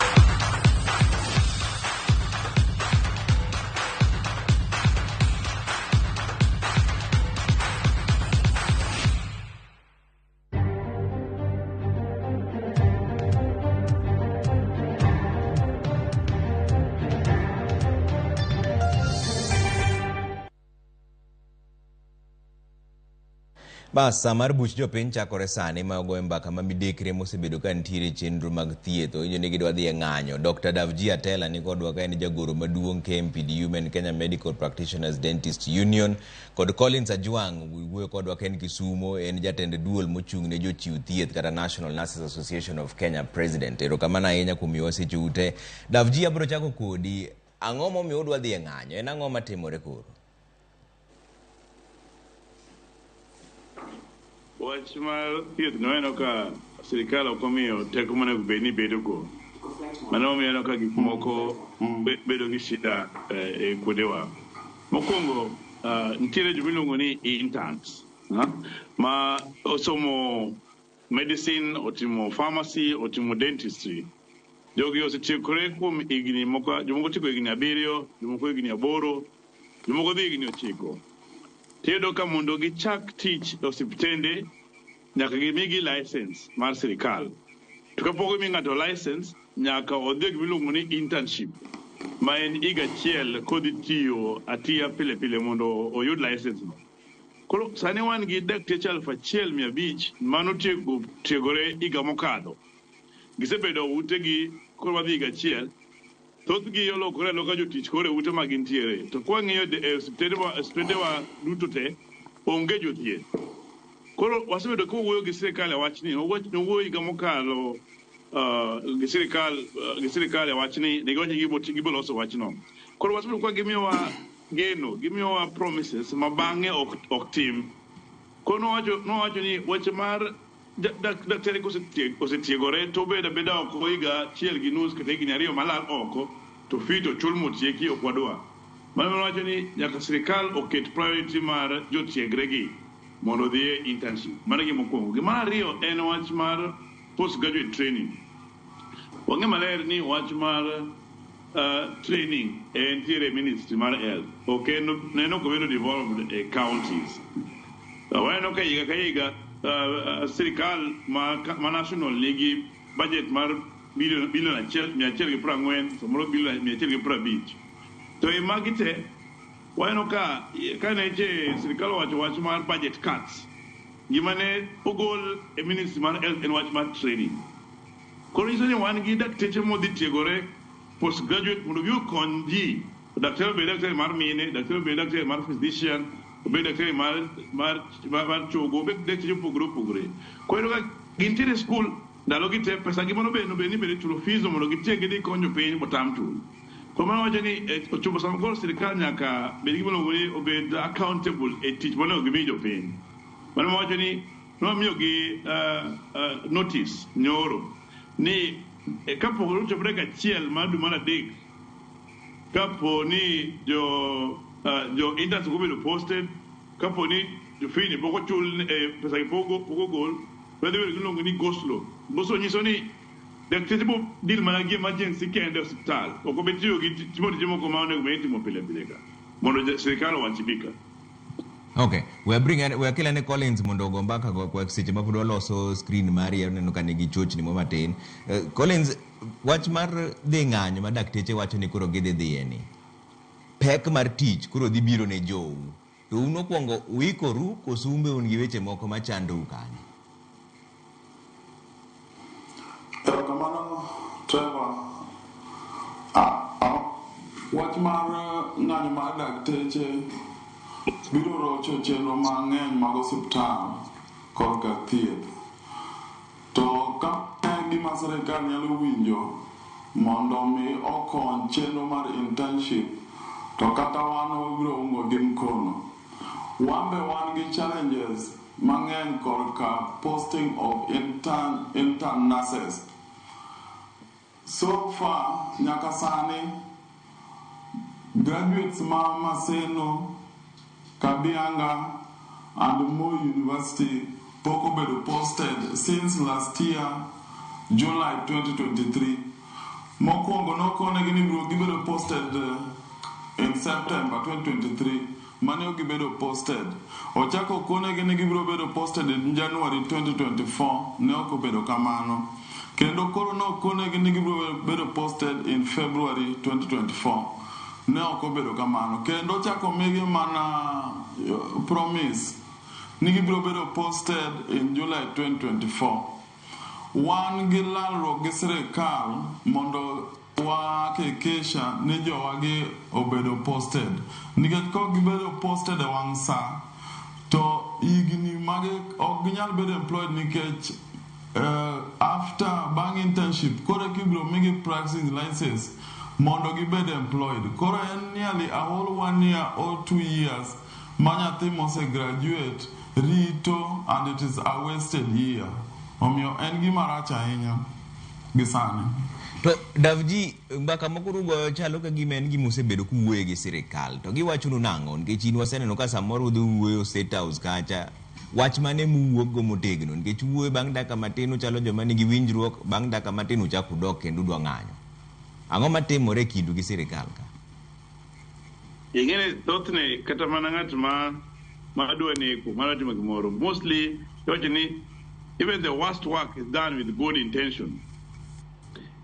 Bas, saa mar buch jopiny chakore sani ma ogoyo mbaka ma midekre mosebedo ka nitiere chenro mag thieth. Owinjo ni gidwa dhi e ng'anyo. Dr. Davji Atela ni kodwa ka en jagoro maduong' KMPDU ma en Kenya Medical Practitioners Dentist Union kod Collins Ajwang' wuoyo kodwa ka en Kisumo, en jatend duol mochung' ne jochiw thieth kata National Nurses Association of Kenya President. Erokamano ahinya kuom miyowa seche ute. Davji, abiro chako kodi. Ang'o momiyo udwa dhi e ng'anyo? En ang'o matimore koro? Wach mar thieth no aneno ka sirikal ok omiyo teko monego bed ni bedogo. Mano omiyo aneno ka gik moko bedo gi shida e kuondewa. Mokwongo, nitiere joma iluongo ni interns ma osomo medicine, otimo pharmacy, otimo dentistry. Jogi osetiekore kuom higni moko, jomoko otieko higni 7, jomoko higni 8, jomoko dhi higni 9. Tiyudo ka mondo gichak tich e osiptende nyaka gimigi license mar sirikal. To kapok omi ng'ato license, nyaka odhi e gimiluongo ni internship, ma en higa achiel kodhi tiyo atiya pile pile mondo oyud license no. Koro sani wan gi dakteche 1500 manotieko tiegore higa mokadho. Gisebedo utegi koro wadhi higa achiel. Thothgi olokore aloka jotich koro e ute ma gintiere. To kwang'iyo e osiptendewa duto te, onge jothieth. Koro wasebedo ka wawuoyo gi sirikal e wachni. Nowuoyo higa mokalo gi sirikal e wachni, ne giwacho ni gibo loso wachno. Koro wasebedo ka gimiyowa geno, gimiyowa promises ma bang'e ok tim. Koro nowacho ni weche mar daktari kosetiegore to obedo abeda oko higa 1.5 kata higni 2 malal oko to fee to chul motieki ok wadwa. Mano nowacho ni nyaka sirikal oket priority mar jotiegregi mondo odhi e internship. Mano e gima mokwongo. Gima mar ariyo en wach mar postgraduate training. Wang'e maler ni wach mar training entiere e ministry mar health. Ok en neno ok obedo devolved e counties. Waneno ka higa ka higa sirikal ma national nigi budget mar bilion 140, samoro bilion 150. To e magi te waneno ka kane sirikal owacho wach mar budget cuts, gima ne ogol e ministry mar health en wach mar training. Koro nyiso ni wan gi dakteche modhi tiegore postgraduate mondo bi okony ji. Daktari obed daktari mar mine, daktari obed daktari mar physician, obed daktari mar chogo, obed dakteche mopogore opogore. Koro ka gintiere e skul ndalo gi te pesa gi mano bende ni bende chulo fees mondo gitiek gidhi konyo piny botam chul. Koro mano wacho ni ochopo sama koro sirikal nyaka bed gi gima ni obed accountable e tich monego gimi jopiny. Mano wacho ni nomiyogi notice nyoro ni kapok ochopo dakika 1 mar dwe mar 3 kapo ni jo interns ok obedo posted, kapo ni jofini pok ochul pesa gi pok ogol, to dhi bedo gi iluongo ni go slow. Go slow nyiso ni dakteche bo deal mana gi emergency kende e osiptal, ok obi tiyo gi timo tije moko ma onego bed ni itimo pile pile ka mondo sirikal owajibika. Okay, we bring we akele ne Collins mondo ogo mbaka kwa seche ma pod waloso screen mari aneno ka nigi chochni mo matin. Collins, wach mar dhi ng'anyo ma dakteche wacho ni koro gidhi dhiye ni pek mar tich koro dhi biro ne jou. To un okwongo uikoru koso un be un gi weche moko machandou kanyo? Erokamano Trevor. Wach mar ng'anyo mar dakteche biro rocho chenro mang'eny mag osiptal korka thieth. To ka gima sirikal nyalo winjo mondo mi okony chenro mar internship, to kata wan wabiro ungo gi mkono. Wan be wan gi challenges mang'eny korka posting of intern nurses. So far, nyaka sani, graduates ma Maseno, Kabianga, and Moi University pok obedo posted since last year, July 2023. Mokwongo nokonegi ni biro gibedo posted in September 2023. Mane ok gibedo posted. Ochako okonegi ni gibiro bedo posted in January 2024, ne ok obedo kamano. Kendo koro nokonegi ni gibiro bedo posted in February 2024. Ne ok obedo kamano. Kendo ochako migi mana promise ni gibiro bedo posted in July 2024. Wan gi lalruok gi sirikal mondo wahakikisha ni jowagi obedo posted. Nikech kok gibedo posted e wang' sa, to higni mage ok ginyal bedo employed nikech after bang' internship koro eka ibiro migi practicing license mondo gibed employed. Koro en nearly a whole 1 year or 2 years ma nyathi mose graduate rito, and it is a wasted year. Omiyo en gima rach ahinya gi sani. To Davji, mbaka moko ugoyo chalo ka gima en gima osebedo kuwuoye gi sirikal. To giwachonu nang'o? Nikech in waseneno ka samoro udhi wuoyo State House kacha. Wach mane muwuok go motegno? Nikech wuoyo bang' dakika matin uchalo joma nigi winjruok, bang' dakika matin uchak udok kendo udwa ng'anyo. Ang'o matimore e kindu gi sirikal ka? Ing'eni thothne kata mana ng'at ma dwa neko, ma dwa timo gimoro, mostly iwacho ni even the worst work is done with good intention.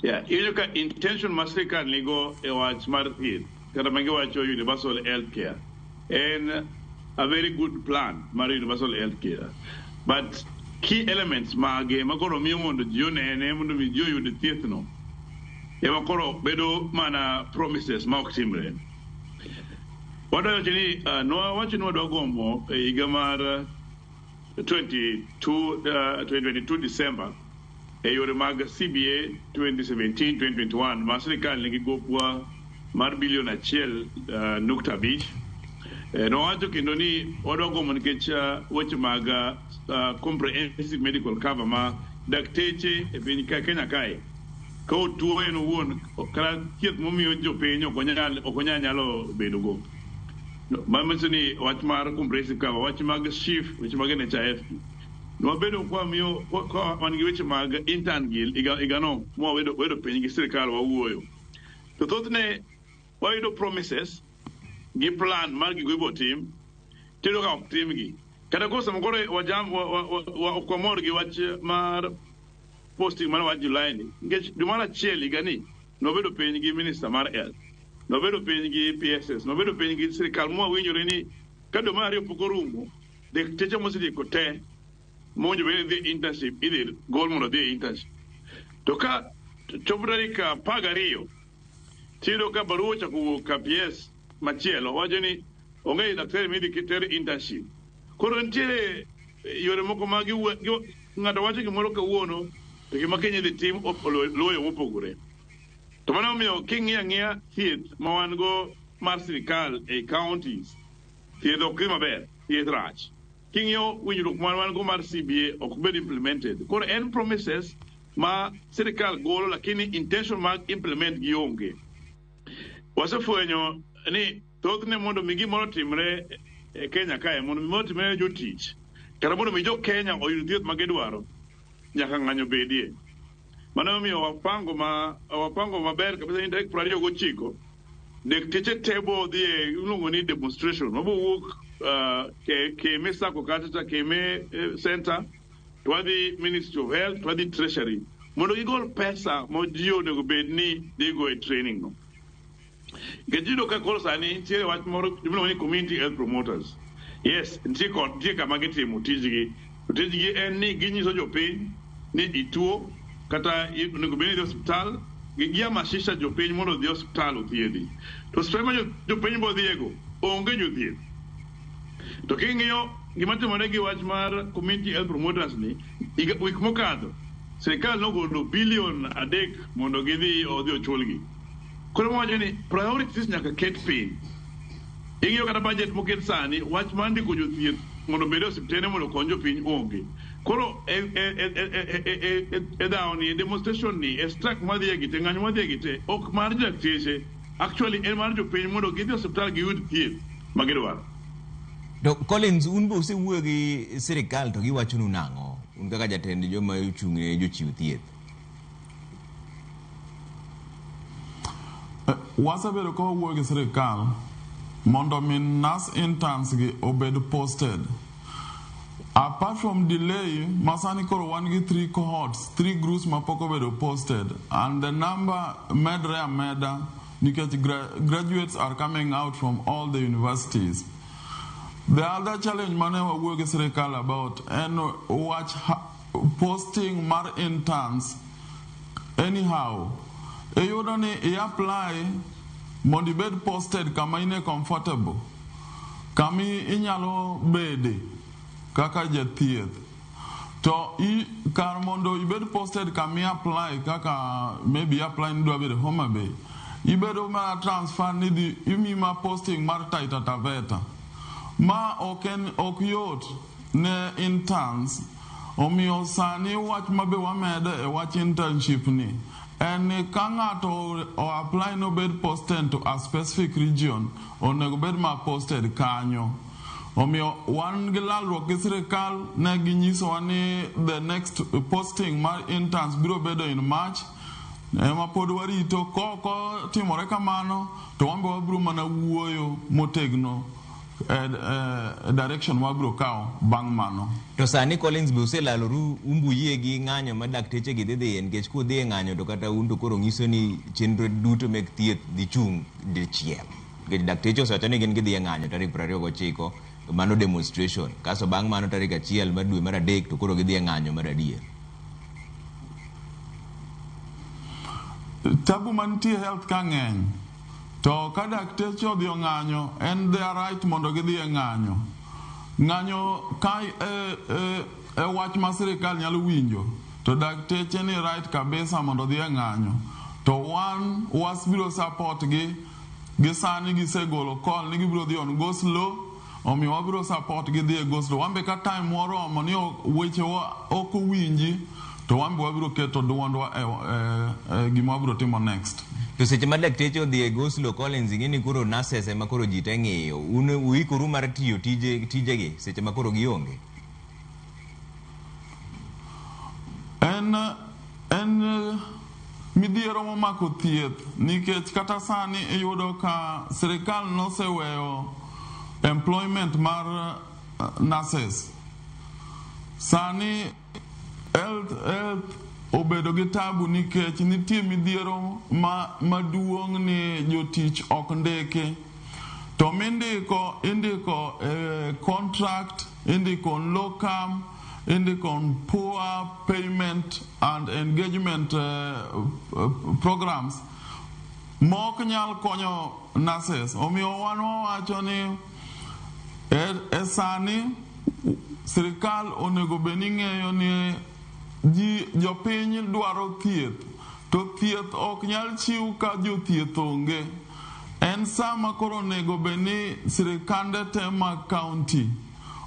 Yeah, iyudo ka intention ma sirikal nigo e wach mar thieth kata ma giwacho universal health care en a very good plan mar universal health care, but key elements mage ma koro miyo mondo ji onene mondo mi ji oyud thieth no ema koro bedo mana promises ma ok timre. Wadwa wacho ni nwawacho ni wadwa gomo e higa mar 2022 December e yore mag CBA 2017-2021 ma sirikal nigi gopwa mar bilion 1.5. Nowacho kendo ni wadwa gomo nikech weche mag comprehensive medical cover ma dakteche e piny ka Kenya kae ka otuo en owuon kata thieth momiyo jopiny ok onyal nyalo bedo go. Manyiso ni wach mar comprehensive cover, wach mag SHIF, weche mag NHIF nwabedo kwamiyo ka wan gi weche mag intern gi higano mwabedo wedo piny gi sirikal wawuoyo to thothne wayudo promises gi plan mar gigo ibo tim, tiyudo ka ok timgi kata koro sama koro wajam ok wamor gi wach mar posting mar wach July ni, nikech dwe mar achiel higani nobedo piny gi minister mar health, nobedo piny gi PSS, nobedo piny gi sirikal mwawinjore ni ka dwe mar ariyo pok orumo, dakteche mosetieko te mowinjo bed ni dhi internship idhi gol mondo odhi e internship. To ka chopo tarik 12, tiyudo ka barua ochako wuok ka PS machielo wacho ni onge daktari midhi ter internship. Koro nitiere yore moko ma ng'ato wacho gimoro kawuono to gima kiny idhi tim luwo yo mopogore. To mano omiyo king'iyo ang'iya thieth ma wan go mar sirikal e counties, thieth ok dhi maber, thieth rach. King'iyo winjruok ma wan go mar CBA ok bed implemented. Koro en promises ma sirikal golo, lakini intention mag implement gi onge. Wasefwenyo ni thothne mondo mi gimoro timre e Kenya kae, mondo mi gimoro timre ne jotich kata mondo mi jo Kenya oyud thieth ma gidwaro, nyaka ng'anyo bedie. Mano omiyo wapango maber kabisa ni tarik 29 dakteche te bo dhi e iluongo ni demonstration wabo wuok Keme Sacco kacha cha Keme Center to wadhi Ministry of Health to wadhi Treasury mondo gigol pesa ma ji onego bed ni dhigo e training no. Nikech iyudo ka koro sani nitiere wach moro miluongo ni community health promoters. Yes, nitie kod nitie kama gitimo tijgi. To tijgi en ni ginyiso jopiny ni ituo kata onego bed ni idhi osiptal, gihamasisha jopiny mondo odhi osiptal othiedhi. To osiptal ma jopiny bodhiego onge jothieth. To king'iyo gima timore gi wach mar community health promoters ni, wik mokadho sirikal nogolo bilion 3 mondo gidhi odhi ochulgi. Koro wawacho ni priorities nyaka ket piny. Ing'iyo kata budget moket sani, wach mar ndiko jothieth mondo obed e osiptende mondo okony jopiny onge. Koro e dhawo ni, e demonstration ni, e strike mwadhiye gi te, ng'anyo mwadhiye gi te, ok mar dakteche, actually en mar jopiny mondo gidhi e osiptal giyud thieth ma gidwaro. To Collins, un be usewuoyo gi sirikal to giwachonu nang'o? Un kaka jatend joma ochung' ne jochiw thieth. Wasebedo ka wawuoyo gi sirikal mondo mi nurse interns gi obed posted. Apart from delay, masani koro wan gi three cohorts, three groups mapok obedo posted, and the number medre ameda nikech graduates are coming out from all the universities. The other challenge mane wawuoyo gi sirikal about en wach posting mar interns. Anyhow, iyudo ni i-apply mondo ibed posted kama ine comfortable, kama inyalo bede kaka jathieth. To kar mondo ibed posted kama i-apply, kaka maybe i-apply ni idwa bedo Homa Bay, ibedo ma transfer ni dhi imiyi ma posting mar Taita Taveta. Ma ok en ok yot ne interns. Omiyo sani wach mabe wamedo e wach internship ni en ni ka ng'ato o apply no bed posted to a specific region, onego bed ma posted kanyo. Omiyo wan gi lalruok gi sirikal, ne ginyisowa ni the next posting mar interns biro bedo in March, ema pod warito. Kok otimore kamano to wan be wabiro mana wuoyo motegno e direction wabiro kawo bang' mano. To sani Collins, be uselaloru umbuyie gi ng'anyo ma dakteche gi dhi dhiye? Nikech kudhi e ng'anyo to kata un to koro nyiso ni chenro duto meg thieth dhi chung' dichiel, nikech dakteche osewacho ni gin gidhi e ng'anyo tarik 29, mano demonstration, kasto bang' mano tarik 1 mar dwe mar adek to koro gidhi e ng'anyo mar adier. Tabu mantie health ka ng'eny, to ka dakteche odhi ong'anyo, en their right mondo gidhi e ng'anyo. Ng'anyo ka e wach ma sirikal nyalo winjo, to dakteche ni right kabisa mondo odhi e ng'anyo. To wan wasbiro support gi. Gi sani gisegolo call ni gibiro dhi on go slow, omiyo wabiro support gi dhi e go slow. Wan be ka time moromo ni wechewa ok owinji, to wan be wabiro keto duondwa e gima wabiro timo next. To seche ma dakteche odhi e go slow, Collins, ing'e ni koro nurses ema koro ji te ng'iyo. Un uikoru mar tiyo tije tijegi seche ma koro gionge? En midhiero momako thieth, nikech kata sani iyudo ka sirikal noseweyo employment mar nurses. Sani health obedo gi tabu nikech nitie midhiero maduong' ni jotich ok ndiki. To mindiko, indiko contract, indiko on locum, indiko on poor payment and engagement programs mok nyal konyo nurses. Omiyo wan wawacho ni e sani sirikal onego bed ni ng'eyo ni ji jopiny dwaro thieth, to thieth ok nyal chiw ka jothieth onge. En sama koro onego bed ni sirikande te mag county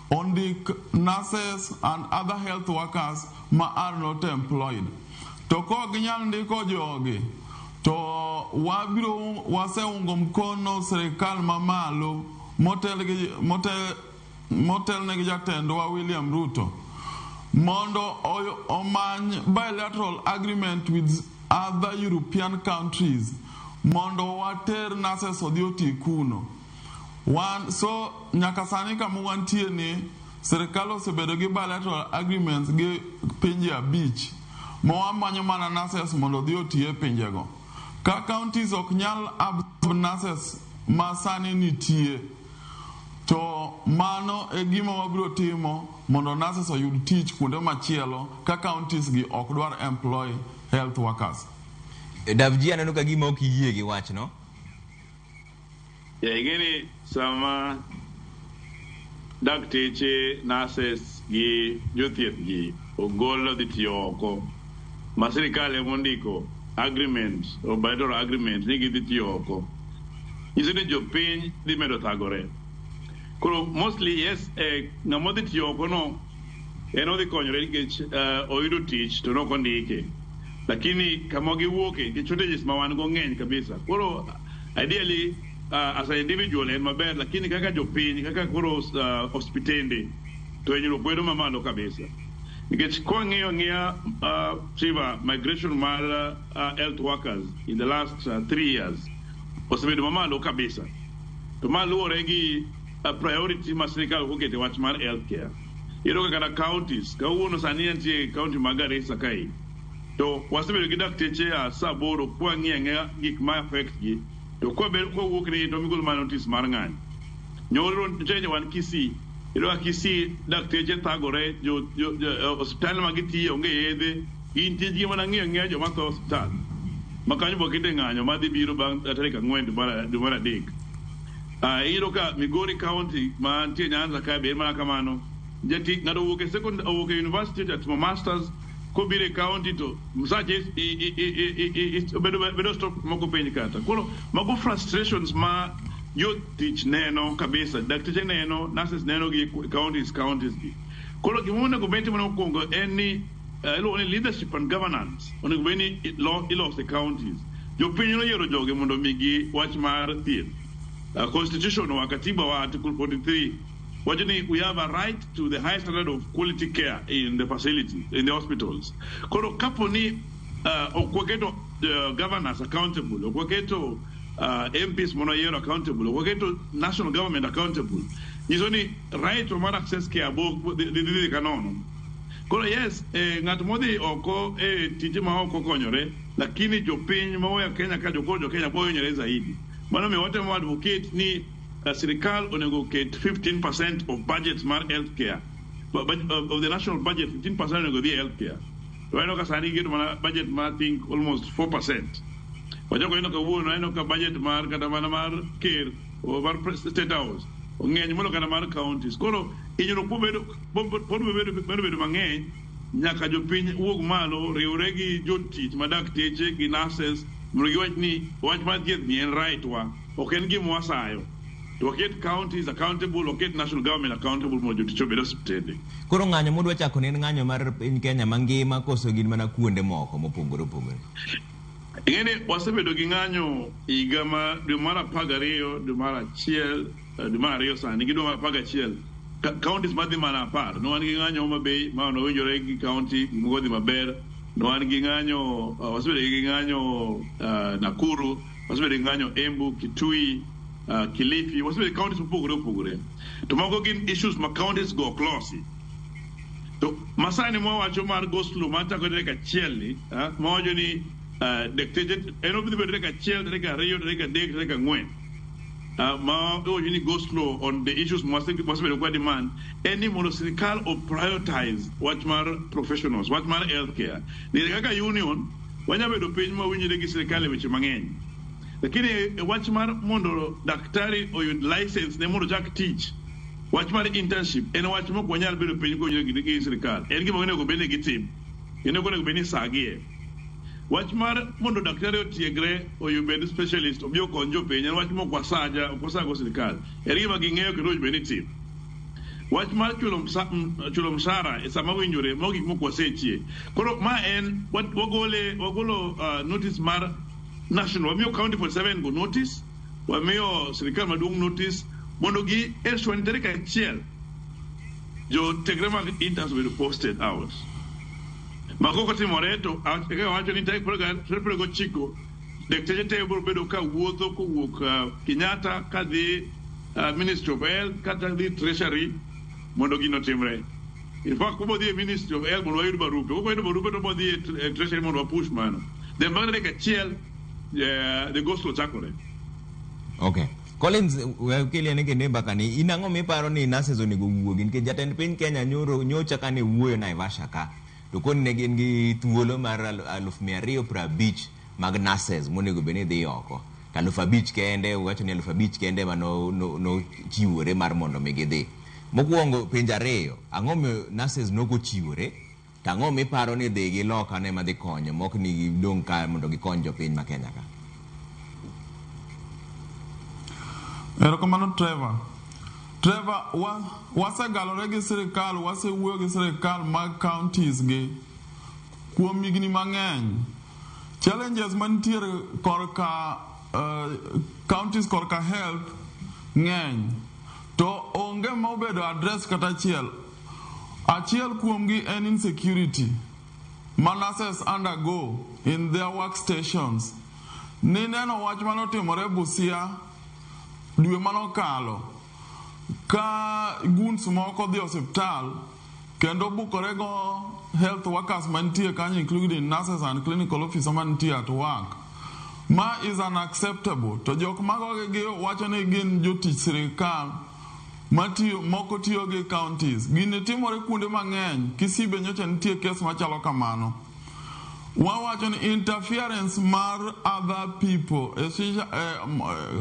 ondik nurses and other health workers ma are not employed. To kok ginyal ndiko jogi, to wabiro waseungo mkono sirikal mamalo motelne gi jatendwa William Ruto mondo omany bilateral agreement with other European countries mondo water nurses odhi oti kuno. Wan so nyaka sani kama wantie ni sirikal osebedo gi bilateral agreements gi pinje 5 ma wamanyo mana nurses mondo odhi oti e pinjego. Ka counties ok nyal absorb nurses ma sani nitie, to mano e gima wabiro timo mondo nurses oyud tich kuonde machielo ka counties gi ok dwar employ health workers. Davji, aneno ka gima ok iyie gi wachno. Ya, ing'eni sama dakteche, nurses gi jothieth gi ogol odhi tiyo oko, ma sirikal emondiko agreement or bilateral agreement ni gidhi tiyo oko, nyiso ni jopiny dhi medo thagore. Koro mostly yes, ng'ama odhi tiyo oko no en odhi konyore nikech oyudo tich to nok ondike. Lakini kama giwuoke, nikech shortages ma wan go ng'eny kabisa. Koro ideally as an individual en maber, lakini kaka jopiny, kaka koro hospitende, to hinyruok bedo mamalo kabisa. Nikech kwang'iyo ang'iya Shiva, migration mar health workers in the last 3 years osebedo mamalo kabisa. To ma luwore gi priority ma sirikal ok oketo e wach mar healthcare. Iyudo ka kata counties, kawuono sani antie e county ma Garissa kae, to wasebedo gi dakteche a sa 8 kwang'iyo ang'iya gik ma affect gi, to kwawuok ni to migolo mana notice mar ng'anyo. Nyoro nitiere wan Kisii, iyudo ka Kisii dakteche thagore, jo, jo, jo osiptal ma gitiye onge yedhe, gin tijgi mana ng'iyo ang'iya joma tho osiptal. Ma kanyo bo kete ng'anyo madhi biro bang' tarik 4 dwe mar 3. Iyudo ka Migori County mantie Nyanza ka be en mana kamano. Jatich ng'ato owuok e second owuok e university to timo masters kobiro e county to msache bedo bedo stop moko penj kata. Koro mago frustrations ma jotich neno kabisa, dakteche neno, nurses neno gi counties gi. Koro gima onego bed ni mokwongo en ni iluongo ni leadership and governance onego bed ni iloso e counties. Jopiny noyiero jogi mondo omigi wach mar thieth. Constitution wa katiba wa article 43 wacho ni we have a right to the high standard of quality care in the facility, in the hospitals. Koro kapo ni ok waketo governors accountable, ok waketo MPs mono yiero accountable, ok waketo national government accountable, nyiso ni right mar access care bo dhi kanono. Koro yes, ng'at modhi oko e tije ma oko konyore, lakini jopiny moweyo Kenya ka jokoro jo Kenya bohinyore zaidi. Mano miyo watemo advocate ni sirikal onego ket 15% of budget mar healthcare, of the national budget, 15% onego dhi e healthcare. To waneno ka sani giketo mana budget mar, I think, almost 4%. Wachako neno kawuono, aneno ka budget mar kata mana mar ker mar State House ng'eny molo kata mar counties. Koro hinyruok pod bedo mang'eny nyaka jopiny wuog malo riwre gi jotich ma dakteche gi nurses mondo giwach ni wach mar thieth ni en right wa, ok en gima wasayo. To waket counties accountable, waket national government accountable mondo jotich obed e osiptende. Koro ng'anyo mudwa chako ni en ng'anyo mar piny Kenya mangima koso gin mana kuonde moko mopogore opogore? Ing'eni wasebedo gi ng'anyo higa ma dwe mar 12, dwe mar 1, dwe mar 2 sani gi dwe mar 11. Counties madhi mana 10. Ne wan gi ng'anyo Homa Bay ma nowinjore gi county gimoko dhi maber. Ne wan gi ng'anyo, wasebedo gi ng'anyo Nakuru, wasebedo gi ng'anyo Embu, Kitui, Kilifi, wasebedo gi counties mopogore opogore. To moko gin issues ma counties go ok losi. To masani mwawacho mar go slow machako tarik 1 ni, mawacho ni dakteche en odhi bedo tarik 1, tarik 2, tarik 3, tarik 4. Ma iwacho ni go slow on the issues mwasebedo kwa demand en ni mondo sirikal o prioritize wach mar professionals, wach mar healthcare. Nikech kaka union wanya bedo piny ma winjre gi sirikal e weche mang'eny. Lakini e wach mar mondo daktari oyud license ne mondo ochak tich, wach mar internship en wach mok wanyal bedo piny kowinjore gi sirikal. En gima onego bed ni gitim. Kendo onego bed ni sagie. Wach mar mondo daktari otiegre oyud specialist obi okony jopiny en wach mok wasaja, ok wasago sirikal. En gima ging'eyo kendo owinjo bed ni itimo. Wach mar chulo mshahara e sama winjore, mago gik mok wasechie. Koro ma en wagolo notice mar national, wamiyo county 47 go notice, wamiyo sirikal maduong' notice mondo gi ensure ni tarik 1 jotiegre mag interns obedo posted out. Ma kok otimore to kaka wacho ni tarik 29 dakteche te biro bedo ka wuotho kowuok Kenyatta kadhi Ministry of Health kata dhi Treasury mondo gino otimre. In fact, wabiro dhi e Ministry of Health mondo wayud barupe. Kok wayudo barupe to wabiro dhi e Treasury mondo wapush mano. Then bang' tarik 1 the go slow chakore. Okay. Collins, wakeli ane kendo e mbaka ni, in ang'o miparo ni nurses onego wuogi? Nikech jatend piny Kenya nyoro nyocha kane wuoyo Naivasha ka, to koni ne gin gi thuolo mar 250,000 mag nurses monego bed ni dhi oko. To 5,000 kende, wacho ni 5,000 kende ema nochiwore mar mondo mi gidhi. Mokwongo penjo ariyo, ang'o miyo nurses nokochiwore? To ang'o miparo ni dhi gi loka ne madhi konyo, mok ni gidong' ka mondo gikony jopiny ma Kenya ka? Erokamano Trevor. Trevor, wasegalore gi sirikal, wasewuoyo gi sirikal mag counties gi kuom higni mang'eny. Challenges mantiere korka counties korka health ng'eny. To onge ma obedo address kata achiel. Achiel kuomgi en insecurity ma nurses undergo in their workstations. Nineno wach manotimore Busia dwe manokalo ka goons moko dhi osiptal kendo bukore go health workers mantie kanyo, including nurses and clinical officer mantie at work. Ma is unacceptable. To jok magogi gi wacho ni gin jotich sirikal. matiyo moko tiyo gi counties. Gini timore kuonde mang'eny. Kisii be nyocha nitie kes machalo kamano. Wawacho ni interference mar other people, especially,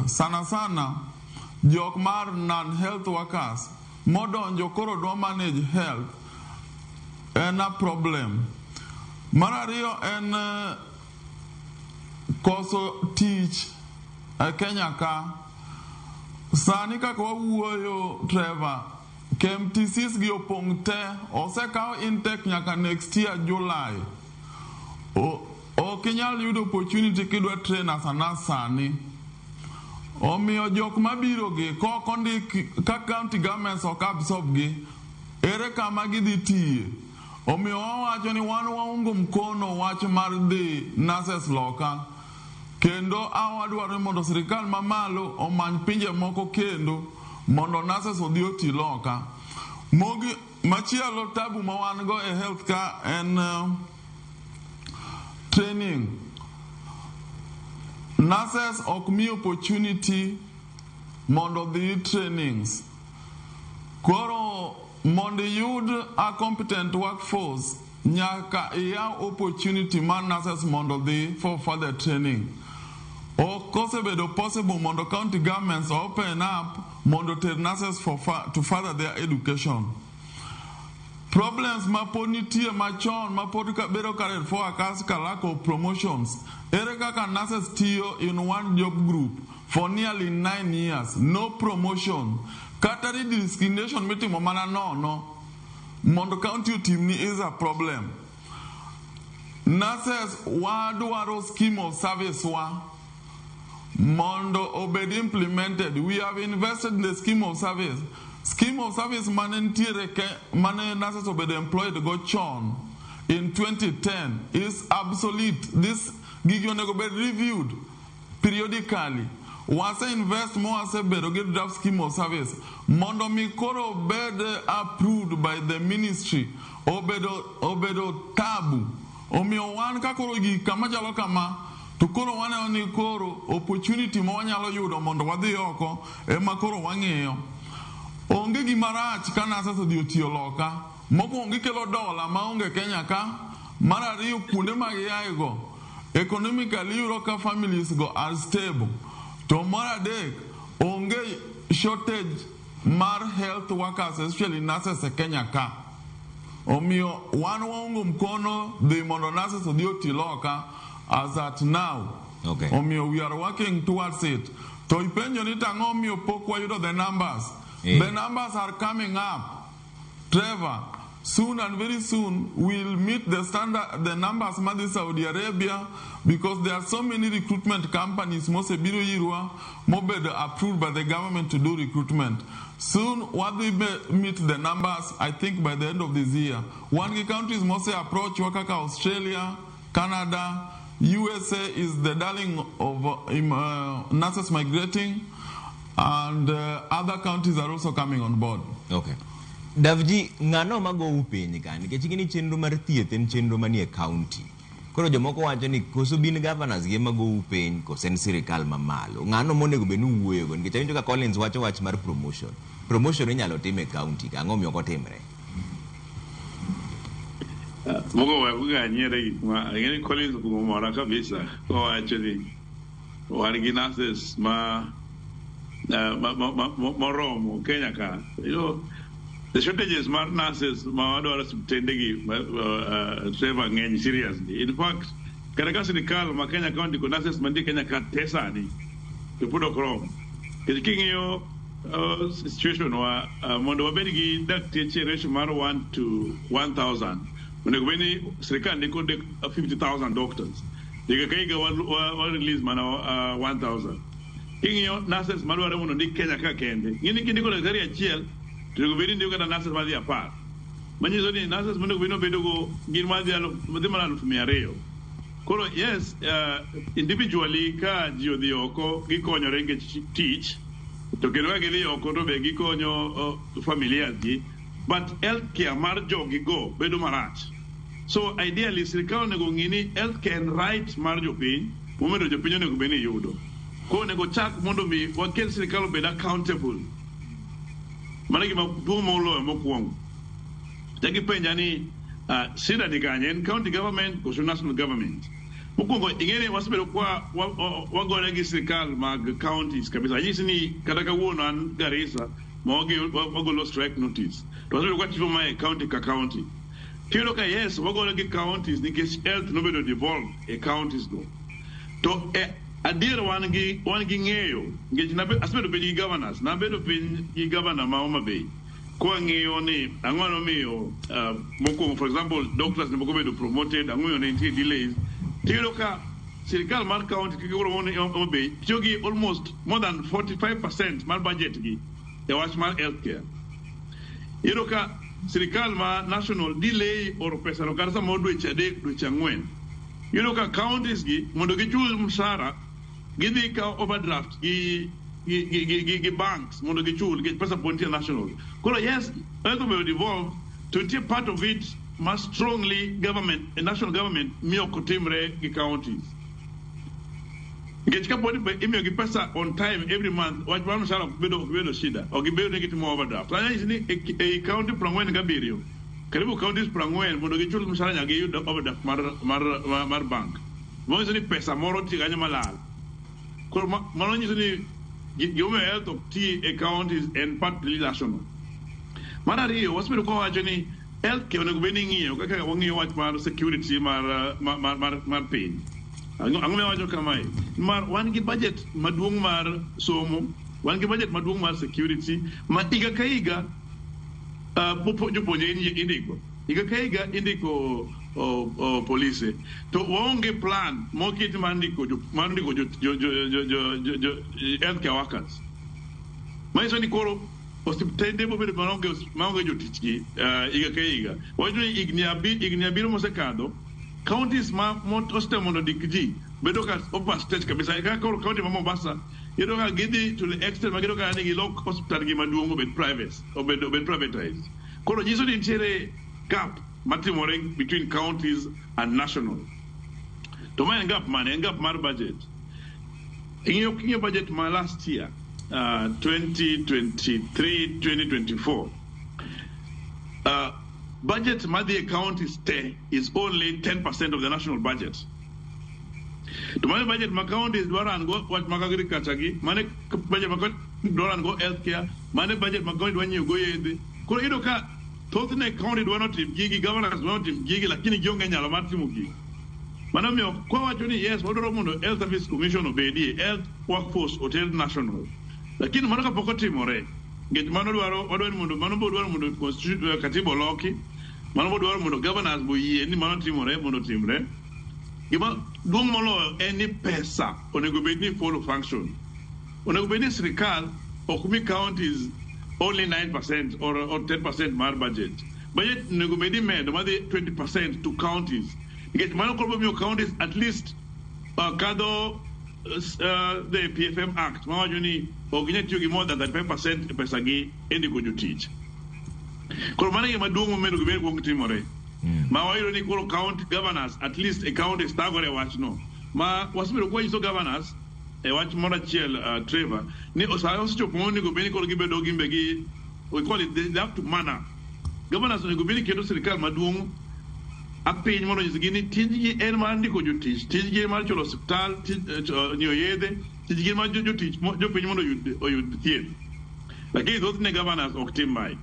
sana sana jok mar non health workers modonjo koro dwa manage health en a problem. Mar ariyo en koso tich e Kenya ka. Sani kaka wawuoyo Trevor, KMTCs gi opong' te, osekaw intake nyaka next year July. Ok inyal yudo opportunity kidwa train as a nurse sani. Omiyo jok mabiro gi kok ondik ka county governments ok absorb gi, ere kama gidhi tiye? Omiyo wawacho ni wan waungo mkono wach mar dhi nurses loka. Kendo awadwaro ni mondo sirikal mamalo omany pinje moko kendo mondo nurses odhi oti loka. Mogi machielo tabu ma wan go e health ka en training. Nurses ok mi opportunity mondo odhi trainings. Koro mondo iyud a competent workforce nyaka iyaw opportunity mar nurses mondo odhi for further training. Ok osebedo possible mondo county governments open up mondo ter nurses to further their education. Problems ma pod nitie machon ma pod bedo carried forward kaka lack of promotions. Ere kaka nurses tiyo in one job group for nearly 9 years, no promotion. Kata redesignation mitimo mana nono mondo county otimni is a problem. Nurses wadwaro scheme of service wa mondo obed implemented. We have invested in the scheme of service. Scheme of service mane nitiere ke, mane nurses obedo employed go chon in 2010 is obsolete. This gigi onego bed reviewed periodically. Wase invest mo wasebedo gi draft scheme of service mondo mi koro bed approved by the ministry obedo tabu. Omiyo wan ka koro gik kama chalo kama to koro waneno ni koro opportunity ma wanyalo yudo mondo wadhi oko ema koro wang'iyo. Onge gima rach ka nurses odhi otiyo loka. Mokwongo gikelo dola maonge Kenya ka. Mar ariyo kuonde ma giaye go economically iyudo ka families go are stable. To mar adek onge shortage mar health workers, especially nurses, e Kenya ka. Omiyo wan waungo mkono dhi mondo nurses odhi oti loka as at now. Omiyo we are working towards it. To ipenjo ni tang'o omiyo pok wayudo the numbers. The numbers are coming up. Trevor, soon and very soon we'll meet the standard, the numbers madhi Saudi Arabia, because there are so many recruitment companies mosebiro irwa mobedo approved by the government to do recruitment. Soon wadhi meet the numbers, I think by the end of this year. Wan gi countries mose approach wa kaka Australia, Canada, USA is the darling of nurses migrating, and other countries are also coming on board. Okay. Davji, ng'ano magou piny ka? Nikech ing'e ni chenro mar thieth en chenro manie county. Koro jomoko wacho ni koso bin governors gi ema gou piny koso en sirikal mamalo. Ng'ano monego bed ni uwuoyogo? Nikech awinjo ka Collins wacho wach mar promotion. Promotion inyalo tim e county ka, ang'o omiyo ok otimre? Mogo we nyiere gik ma ing'e ni Collins okuongo mora kabisa kowacho ni wan gi nurses ma moromo Kenya ka. The shortages mar nurses ma wadwaro osiptende gi Trevor ng'eny seriously. In fact, kata ka sirikal ma Kenya ka ondiko nurses mantie Kenya ka te sani to pod ok rom. Nikech king'iyo situation wa, mondo wabed gi dakteche ratio mar 1 to 1000, onego bed ni sirikal ndiko 50,000 doctors. Higa ka higa wa release mana 1000. King'iyo nurses madwarore mondo ondik Kenya ka kende, ing'e ni kindiko daktari achiel to onego bed ni indiko kata nurses madhi 10. Manyiso ni nurses monego bed ni obedogo gin madhi mana 200,000. Koro yes, individually ka ji odhi oko gikonyore nikech tich, to kendo ka gidhi oko to be gikonyo familias gi, but healthcare mar jogi go bedo marach. So ideally sirikal onego ng'i ni healthcare en right mar jopiny, momedo jopiny onego bed ni yudo. Koro onego chak mondo mi wakel sirikal obed accountable. Mano e gima duong' moloyo mokwongo. Chak ipenja ni shida ni kanye, en county government koso national government? Mokwongo ing'e ni wasebedo kwa wagore gi sirikal mag counties kabisa. Anyisi ni kata kawuono an Garissa ma wagolo strike notice. To wasebedo kwa timo mae county ka county. Tiyudo ka yes, wagore gi counties nikech health nobedo devolved e counties go. To e adier wan gi ng'eyo nikech asebedo piny gi governors, nabedo piny gi governor ma Homa Bay. Kwang'iyo ni ang'o nomiyo mokwongo, for example, doctors ne pok obedo promoted, ang'o miyo ne nitie delays. Tiyudo ka sirikal mar county kaka koro Homa Bay tiyo gi almost more than 45% mar budget gi e wach mar healthcare. Iyudo ka sirikal ma national delay oro pesa no kata samoro dweche 3, dweche 4. Iyudo ka counties gi mondo gichul mshahara gidhi kawo overdraft gi banks mondo gichul nikech pesa pod nitie national. Koro yes, health obedo devolved to nitie part of it ma strongly government, national government miyo ok otimre gi counties. Nikech kapo ni imiyo gi pesa on time every month, wach mar mshahara ok bedo shida, ok gibedo ni gitimo overdraft. Anyisi ni ei county 47, karibu counties 40 mondo gichul mshahara nyaka giyud overdraft mar bank. Manyiso ni pesa moro nitie kanyo malal. Koro mano nyiso ni gimomiyo health ok ti e counties en partly national. Mar ariyo, wasebedo ka wawacho ni healthcare onego bed ni ing'iyo kaka wang'iyo wach mar security mar piny. Ang'o miwacho kamae? Mar wan gi budget maduong' mar somo, wan gi budget maduong' mar security, ma higa ka higa jopuonje indiko. Higa ka higa indiko polise. To waonge plan moketi mar ndiko jo healthcare workers. Manyiso ni koro osiptende bobedo maonge jotich gi higa ka higa. Wacho ni higni 7 mosekadho, counties ma osetemo mondo ondik ji bedo ka overstretch kabisa. Kaka koro county ma Mombasa, iyudo ka gidhi to the extent ma giyudo ka ni gilok osiptal gi maduong' obed private, obed privatized. Koro nyiso ni nitiere gap matimore between counties and national. To ma en gap mane? En gap mar budget. Ing'iyo budget ma last year, 2023-2024, budget madhi e counties te is only 10% of the national budget. To mane budget ma counties dwaro an go wach mag agriculture gi, mane budget ma county dwaro an go healthcare, mane budget ma county dwa nyiewo go yedhe. Koro iyudo ka thothne county dwa notim gigi, governors dwa notim gigi, lakini gionge nyalo mar timo gigi. Mano omiyo kwawacho ni yes, wadwaro mondo Health Service Commission obedie, health workforce oter national. Lakini mano kapok otimore, nikech mano dwaro wadwaro ni mondo mano bo dwaro mondo constitution katiba oloki, mano bo dwaro mondo governors bo yie ni mano timore mondo otimre. Gima duong' moloyo en ni pesa onego bed ni follow function. Onego bed ni sirikal ok mi counties only 9% or 10% mar budget. Budget onego bed ni medo madhi 20% to counties. Nikech mano koro biro miyo counties at least kadho the PFM Act mawacho ni ok ginyal tiyo gi more than 35% e pesa gi e ndiko jotich. Koro mano e gima duong' monego bed ni kuong timore. Ma wayudo ni koro county governors at least e counties thagore e wachno. Ma wasebedo kwa nyiso governors e wach moro achiel, Trevor, ni sa osechopo monego bed ni koro gibedo gimbe gi, we call it they have to man up. Governors onego bed ni keto sirikal maduong' apiny mondo onyisgi ni tijgi en mar ndiko jotich, tijgi en mar chulo osiptal, nyiewo yedhe, tijgi en mar jotich jopiny mondo oyud thieth. Lakini thothne governors ok tim mae.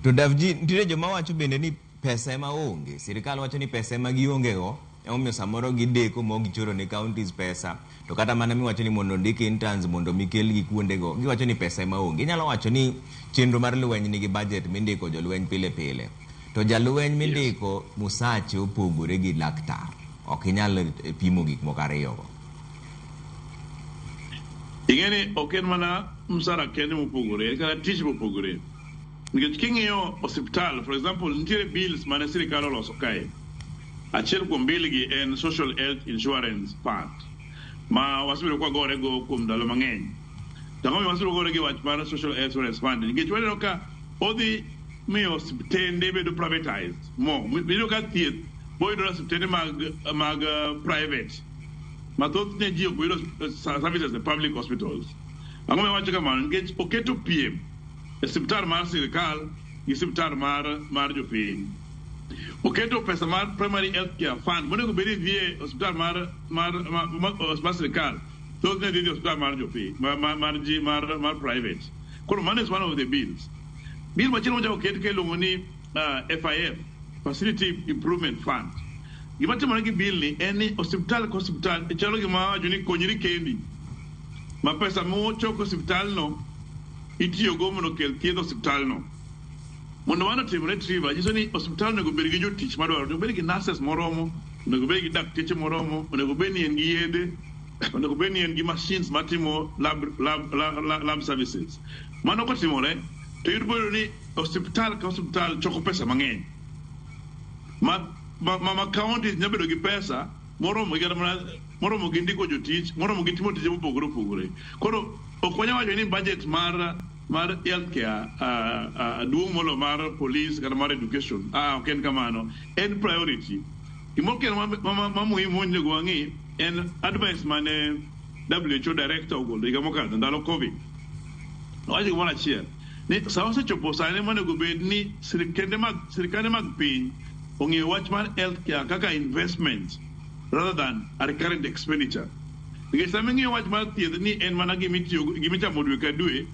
To Davji, nitiere joma wacho bende ni pesa ema onge. Sirikal wacho ni pesa ema gionge go, emomiyo samoro gideko ma ok gichoro ne counties pesa. To kata mana miwacho ni mondo ondik interns mondo mi kelgi kuondego, giwacho ni pesa ema onge. Inyalo wacho ni chenro mar lweny nigi budget mindiko jolweny pile pile. To jalweny mindiko musache opogore gi laktar. Ok inyal pimo gik moko ariyogo. Ing'e ni ok en mana msara kende mopogore, en kata tich mopogore. Nikech king'iyo osiptal, for example, nitiere bills mane sirikal oloso kae. Achiel kuom bill gi en Social Health Insurance Fund, ma wasebedo kwagore go kuom ndalo mang'eny. To ang'o momiyo wasebedo kwagore gi wach mar Social Health Insurance Fund? Nikech waneno ka odhi miyo osiptende bedo privatized mo. Iyudo ka thieth boyudore osiptende mag private. Ma thothne ji ok yudo services e public hospitals. Ang'o momiyo awacho kamano? Nikech oketo piem e siptal mar sirikal gi siptal mar jopiny. Oketo pesa mar primary health care fund monego bed ni dhi e osiptal mar sirikal, thothne dhi e osiptal mar jopiny mar ji mar private. Koro mano is one of the bills. Bill machielo mochako oket ka iluongo ni FIF, Facility Improvement Fund. Gima timore gi bill ni en ni osiptal ka osiptal chalo gima wacho ni konyri kendi. Ma pesa mochoko osiptal no itiyogo mondo okel thieth osiptal no. Mondo mano otimre Trevor, nyiso ni osiptal onego bed gi jotich madwarore, onego bed gi nurses moromo, onego bed gi dakteche moromo, onego bed ni en gi yedhe, onego bed ni en gi machines matimo lab services. Mano kotimore, to iyudo bedo ni osiptal ka osiptal choko pesa mang'eny. Ma counties nyalo bedo gi pesa moromo gi kata mana moromo gi ndiko jotich, moromo gi timo tije mopogore opogore. Koro ok wanyal wacho ni budget mar healthcare duong' molo mar police kata mar education. Ok en kamano. En priority. Gimoro kendo ma muhimu monego wang'i en advice mane WHO director ogolo higa mokadho ndalo COVID. Owacho gimoro achiel ni sa osechopo sani monego bed ni sirkende mag piny ong'eyo wach mar healthcare kaka investment rather than a recurrent expenditure. Nikech sama ing'iyo wach mar thieth ni en mana gimichamo dwe ka dwe,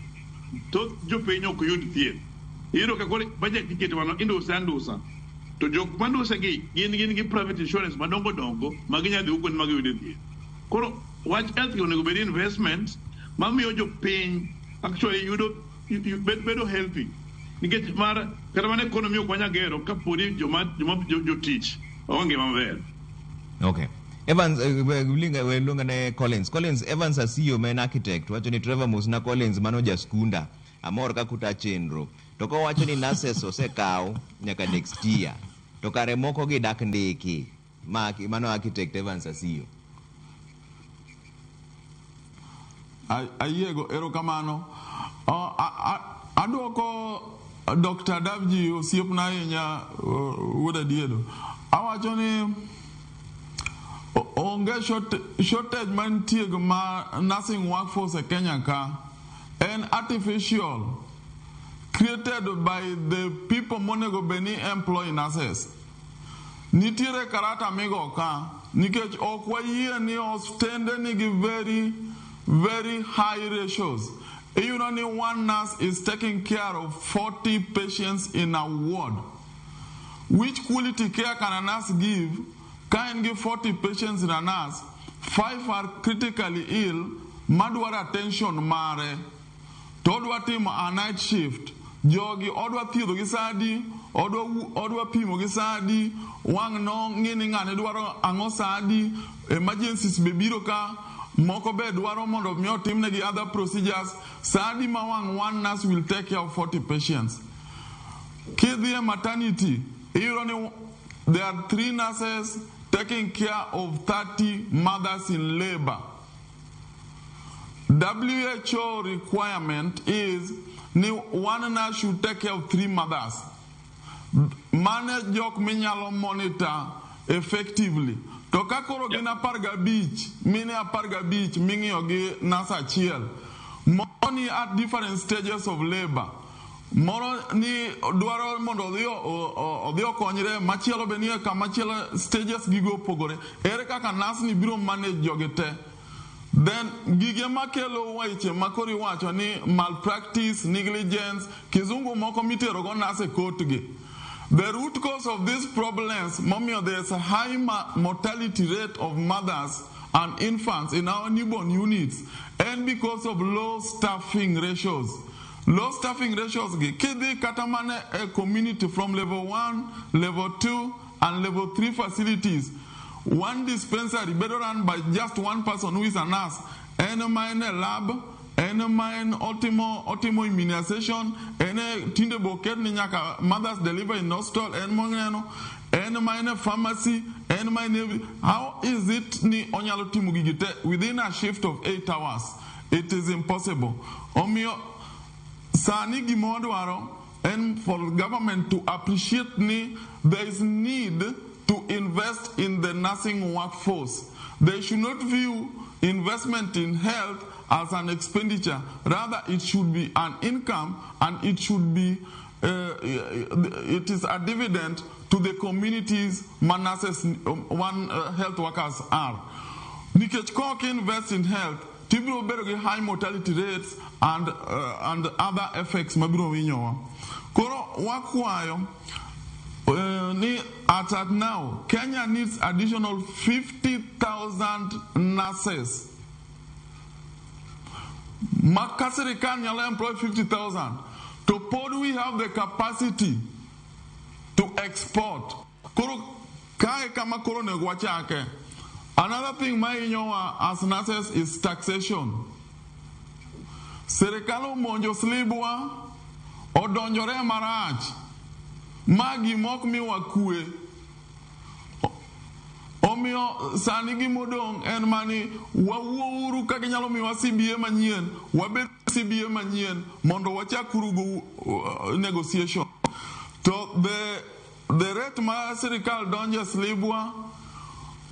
thoth jopiny ok yud thieth. Iyudo ka koro budget iketo mano induse andusa. To jok manduse gi gin gi private insurance madongo dongo ma ginyalo dhi kuonde ma giyude thieth. Koro wach healthcare onego bed investment mamiyo jopiny actually yudo bedo healthy. Nikech mar kata mana economy ok wanyal gero kaponi joma jotich onge maber. Okay. Evans luonga ne Collins. Collins Evans Asiyo ma en architect wacho ni Trevor Musna Collins mano jaskunda amor kaka uta chenro. To kowacho ni nurses osekaw nyaka next year. To kare moko gi dak ndiki. Mano architect Evans Asiyo. Ayiego erokamano. Aduoko Dr. Davji osiepna ahinya wuod Adiedo. Awacho ni onge shortage mantie ma nursing workforce e Kenya ka en artificial created by the people monego bed ni employ nurses. Nitiere karata migo ka nikech ok wayie ni osiptende nigi very very high ratios. You know, one nurse is taking care of 40 patients in a ward. Which quality care can a nurse give? Can give 40 patients in a nurse, 5 are critically ill, madwar attention mare. To odwa timo a night shift. Jogi odwa thiedho gi sa adi, odwa pimo gi sa adi, wang' no ng'i ni ng'ane dwaro ang'o sa adi, emergencies be biro ka, moko be dwaro mondo mi otimnegi other procedures. Sa adi ma wang' one nurse will take care of 40 patients. Kidhi e maternity, iyudo ni there are 3 nurses taking care of 30 mothers in labor. WHO requirement is one nurse should take care of 3 mothers. Mane jok minyalo monitor effectively. To ka koro gin 15, mine 15 ming'iyo gi nurse achiel. Moro ni at different stages of labor. Moro ni dwaro mondo odhi okonyre, machielo be nie kama chielo stages gigo opogore. Ere kaka nurse ni biro manage jogi te? Then gige makelo weche makoro iwacho ni malpractice, negligence, kizungu moko mitero go nurse e court gi. The root cause of these problems, momiyo there is a high mortality rate of mothers and infants in our newborn units, and because of low staffing ratios. Low staffing ratios gi kidhi kata mana e community from level 1, level 2, and level 3 facilities. One dispensary better run by just one person who is a nurse. En ma en e lab, en ma en otimo immunization, en e tinde boket ni nyaka mothers deliver in hospital, en moneno, en ma en e pharmacy, en ma en every. How is it ni onyalo timo gigi te within a shift of 8 hours? It is impossible. Omiyo sani gima wadwaro en for government to appreciate ni there is need to invest in the nursing workforce. They should not view investment in health as an expenditure. Rather, it should be an income, and it should be it is a dividend to the communities ma nurses, one health workers are. Nikech kok invest in health, tibiro bedo gi high mortality rates and other effects mabiro hinyowa. Koro wakwayo ni at now, Kenya needs additional 50,000 nurses. Ma ka sirikal nyalo employ 50,000 to pod we have the capacity to export. Koro kae kama koro onego wachake. Another thing ma hinyowa as nurses is taxation. Sirikal omonjo slibwa, odonjore marach ma gima ok miwa kwe. Omiyo sani gimodong' en mani wawuouru ka ginyalo miwa CBA manyien, wabed CBA manyien mondo wachak rugo negotiation. To the rate ma sirikal donjo e slibwa,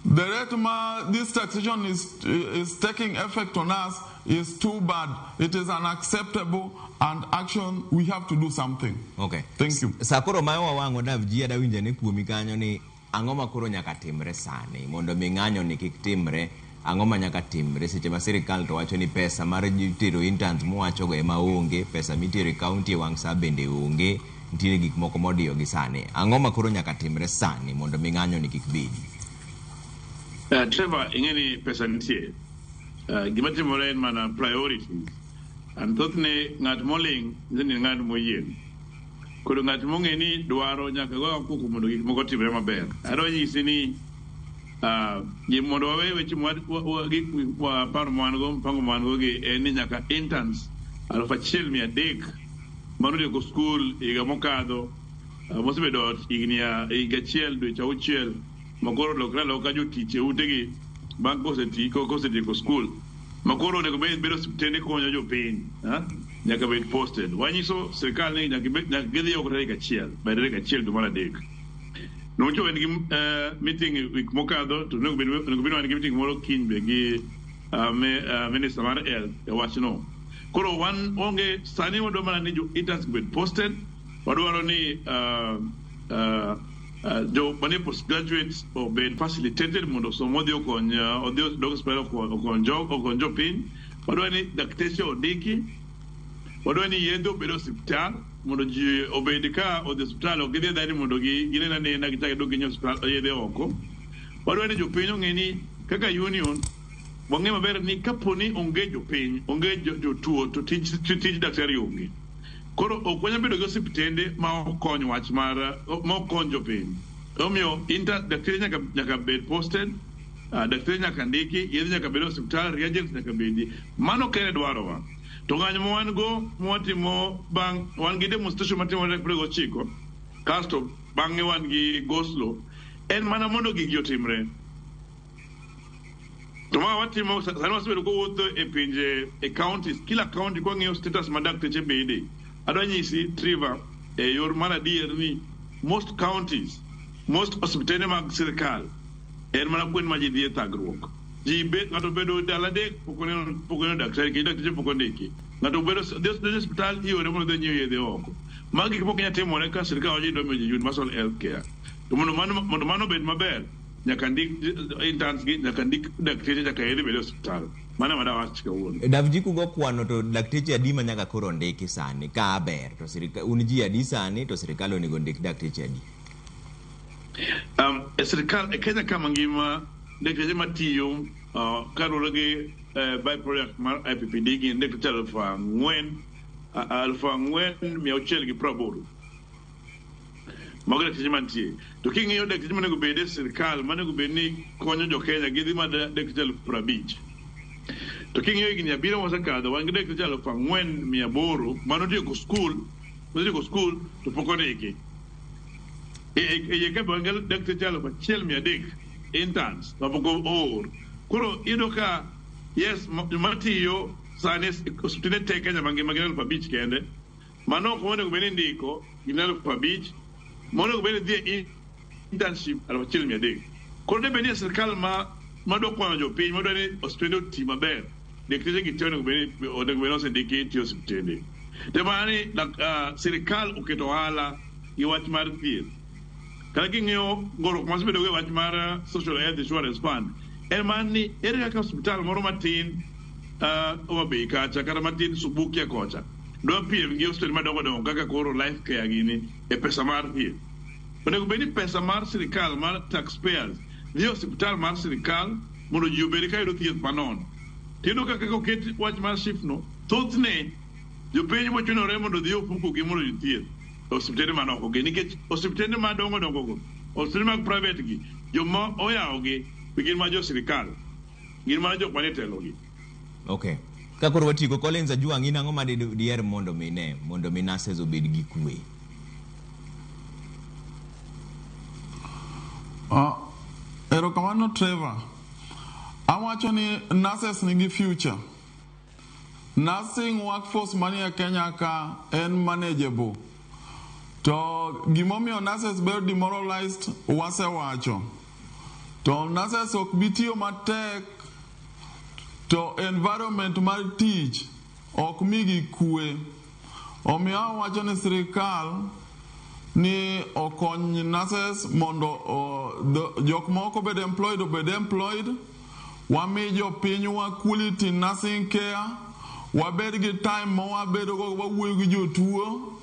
the rate ma this taxation is taking effect on us is too bad. It is unacceptable, and action, we have to do something. Okay. Thank you. Sa koro ma wawang'o Dav ji adawinjo ni kuomi kanyo ni ang'o ma koro nyaka timre sani mondo mi ng'anyo ni kik timre? Ang'o ma nyaka timre seche ma sirikal to wacho ni pesa mar tero interns muwachogo ema onge, pesa mitero e county e wang' sa bende onge, nitiere gik moko modiyo gi sani. Ang'o ma koro nyaka timre sani mondo mi ng'anyo ni kik bedi? Trevor, ing'e ni pesa nitie. Gima timore en mana priorities. And thothne ng'at moling' nyiso ni ng'at moyie. Koro ng'at mong'e ni dwaro nyaka go koko mondo gik moko otimre maber. Adwa nyisi ni mondo wawe weche gik paro ma wan go, mpango ma wan go gi en ni nyaka interns 1300 manotieko skul higa mokadho, mosebedo ot higni higa achiel dweche 6 ma koro olokre aloka jotich e utegi bang' kosetieko skul ma koro onego bed bedo osiptende konyo jopiny, nyaka bed posted. Wanyiso sirikal ni nyaka gidhi oko tarik 1 by tarik 1 dwe mar 3. Nowacho wan gi meeting week mokadho, to onego bed wan gi meeting moro kiny be gi minister mar health e wachno. Koro wan onge sani, wadwa mana ni jo interns bed posted. Wadwaro ni jo manie postgraduates obed facilitated mondo osom, odhi okony, odhi odog osiptal okony jopiny. Wadwaro ni dakteche ondiki. Wadwaro ni yedhe obed e osiptal mondo ji obed ka odhi osiptal ok gidhi adhiya ni mondo ginen anena gichak gidog ginyiew osiptal yedhe oko. Wadwaro ni jopiny ong'e ni kaka union wang'e maber ni kapo ni onge jopiny, onge jotuo, to tij daktari onge. Koro ok wanyal bedo gi osiptende ma ok kony wach mar ma ok kony jopiny. Omiyo daktari nyaka bed posted, daktari nyaka ndiki, yedhe nyaka bed e osiptal, reagents nyaka bedi. Mano kende dwarowa. To ng'anyo ma wan go mwatimo bang' wan gi demonstration matimore tarik 29, kasto bang'e wan gi go-slow, en mana mondo gigi otimre. To ma watimo sani, wasebedo kowuotho e pinje, e counties, kila county kwang'iyo status ma dakteche bede. Adwa nyisi, Trevor, e yor mar adier ni most counties, most osiptende mag sirikal en mana kuonde ma ji dhiye thagruok. Ji bet, ng'ato bedo ndalo 3 pok oneno daktari kendo dakteche pok ondiki. Ng'ato bedo dhi e osiptal, iore mondo odhi onyiew yedhe oko. Magi gik moko nyalo timore ka sirikal wacho ni dwa miyo ji universal health care. To mondo mano obed maber, nyaka ndik interns gi, nyaka ndik dakteche, nyaka yedhe bed e osiptal. Mano ema dawach kawuono. Davji, kugo kwano to dakteche adi ma nyaka koro ndiki sani ka ber to sirikal un ji adi sani to sirikal onego ndik dakteche adi? E sirikal e Kenya ka mangima, dakteche matiyo kaluwore gi byproduct mar IPPD gin dakteche 4000, 4680. Mago dakteche mantie. To king'iyo dakteche monego bed e sirikal monego bed ni konyo jo Kenya, gidhi mana dakteche 50,000. To king'iyo higni 7 mosekadho, wan gi dakteche 4800 manotieko skul, mosetieko skul to pok ondiki. E iye ka be wan gi dakteche 1300 interns mapok oor. Koro iyudo ka yes, joma tiyo sani osiptende te Kenya mangima gin 5000 kende. Mano ok onego bed ni indiko gin 5000, monego bed ni dhi e internship 1300. Koro debed ni e sirikal ma madwa konyo jopiny madwa ni osiptende oti maber dakteche gi te onego bed ni onego bed ni osendiki tiyo osiptende to mana ni sirikal oketo ohala gi wach mar thieth kata king'iyo goruok masebedo go e wach mar social health insurance fund en mana ni ere kaka osiptal moro matin Homa Bay kacha kata matin Subukia kocha dwa piem gi osiptende madongo dongo kaka koro Life Care gini e pesa mar thieth. Onego bed ni pesa mar sirikal mar taxpayers dhi e osiptal mar sirikal mondo ji obed ka yudo thieth manono. To iyudo ka kaka oket wach mar SHIF no, thothne jopiny bochunore mondo odhi e ofuko gi mondo oyud thieth e osiptende man oko gi nikech osiptende madongo dongo go, osiptende mag private gi, joma oyawo gi be gin mana jo sirikal, gin mana jok manie telo gi. Okay. Ka koro watieko, Collins Ajwang', in ang'o ma diher mondo mi ne mondo mi nurses obed gi kwe? Erokamano Trevor. Awacho ni nurses nigi future. Nursing workforce manie Kenya ka en manageable. To gimomiyo nurses bedo demoralized wasewacho. To nurses ok bi tiyo matek to environment mar tich ok migi kwe. Omiyo awacho ni sirikal ni okony nurses mondo jok moko obed employed obed employed, wami jopinywa quality nursing care, wabed gi time ma wabedo go wawuoyo gi jotuo,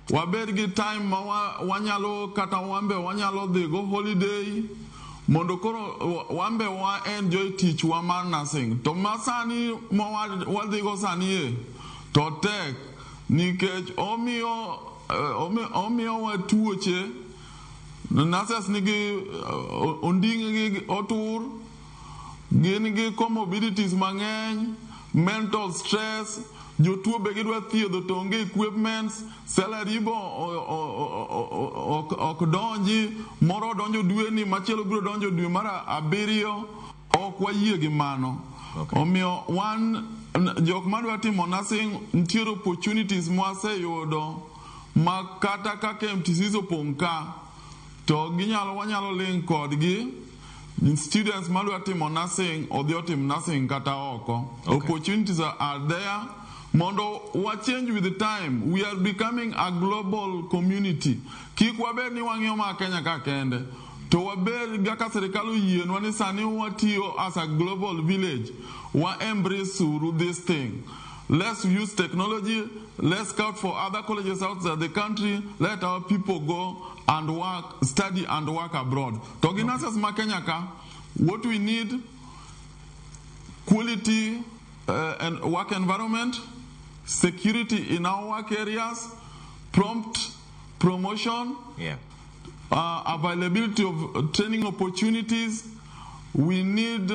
wabed gi time ma wanyalo kata wambe wanyalo dhi go holiday mondo koro wambe wa enjoy tichwa mar nursing. To ma sani ma wadhi go sani e to tek nikech omiyo omiyowa tuoche. Nurses nigi onding' gi otur, gin gi comorbidities mang'eny, mental stress, jotuo be gidwa thiedho to onge equipments, salary bo ok donji, moro donjo dweni, machielo biro donjo dwe mar abiriyo. Ok wayie gi mano. Omiyo wan jok madwa timo nursing nitiere opportunities mwaseyudo ma kata ka KMTCs opong' ka to ginyalo wanyalo link kodgi students madwa timo nursing odhi otim nursing kata oko. Opportunities are there mondo wa change with the time. We are becoming a global community. Kik wabed ni wang'iyo ma Kenya ka kende. To wabed kaka sirikal oyienwa ni sani watiyo as a global village. Wa embrace uru this thing. Let's use technology. Let's scout for other colleges outside the country. Let our people go and work, study and work abroad. To gi nurses ma Kenya ka, what we need, quality and work environment, security in our work areas, prompt promotion, availability of training opportunities. We need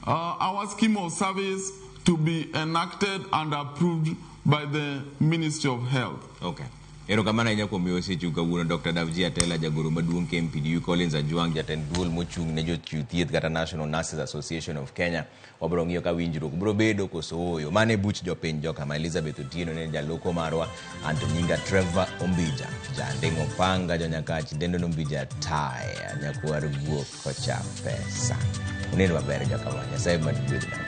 our scheme of service to be enacted and approved by the Ministry of Health. Okay. Erokamano ahinya kuom miyo seche kawuono Dr. Davji Atela, jagoro maduong' KMPDU, Collins Ajwang', jatend duol mochung' ne jochiw thieth kata National Nurses Association of Kenya. Wabiro ng'iyo ka winjruok biro bedo koso ooyo. Mano e buch jopiny jokama. Elizabeth Otieno ne jaloko marwa, anto nyinga Trevor Ombija, janding' opanga jonyakach dendo Ombija taya, nyakwar guok kocha pesa. Unind maber jokama, Nyasaye mad gwedh nau.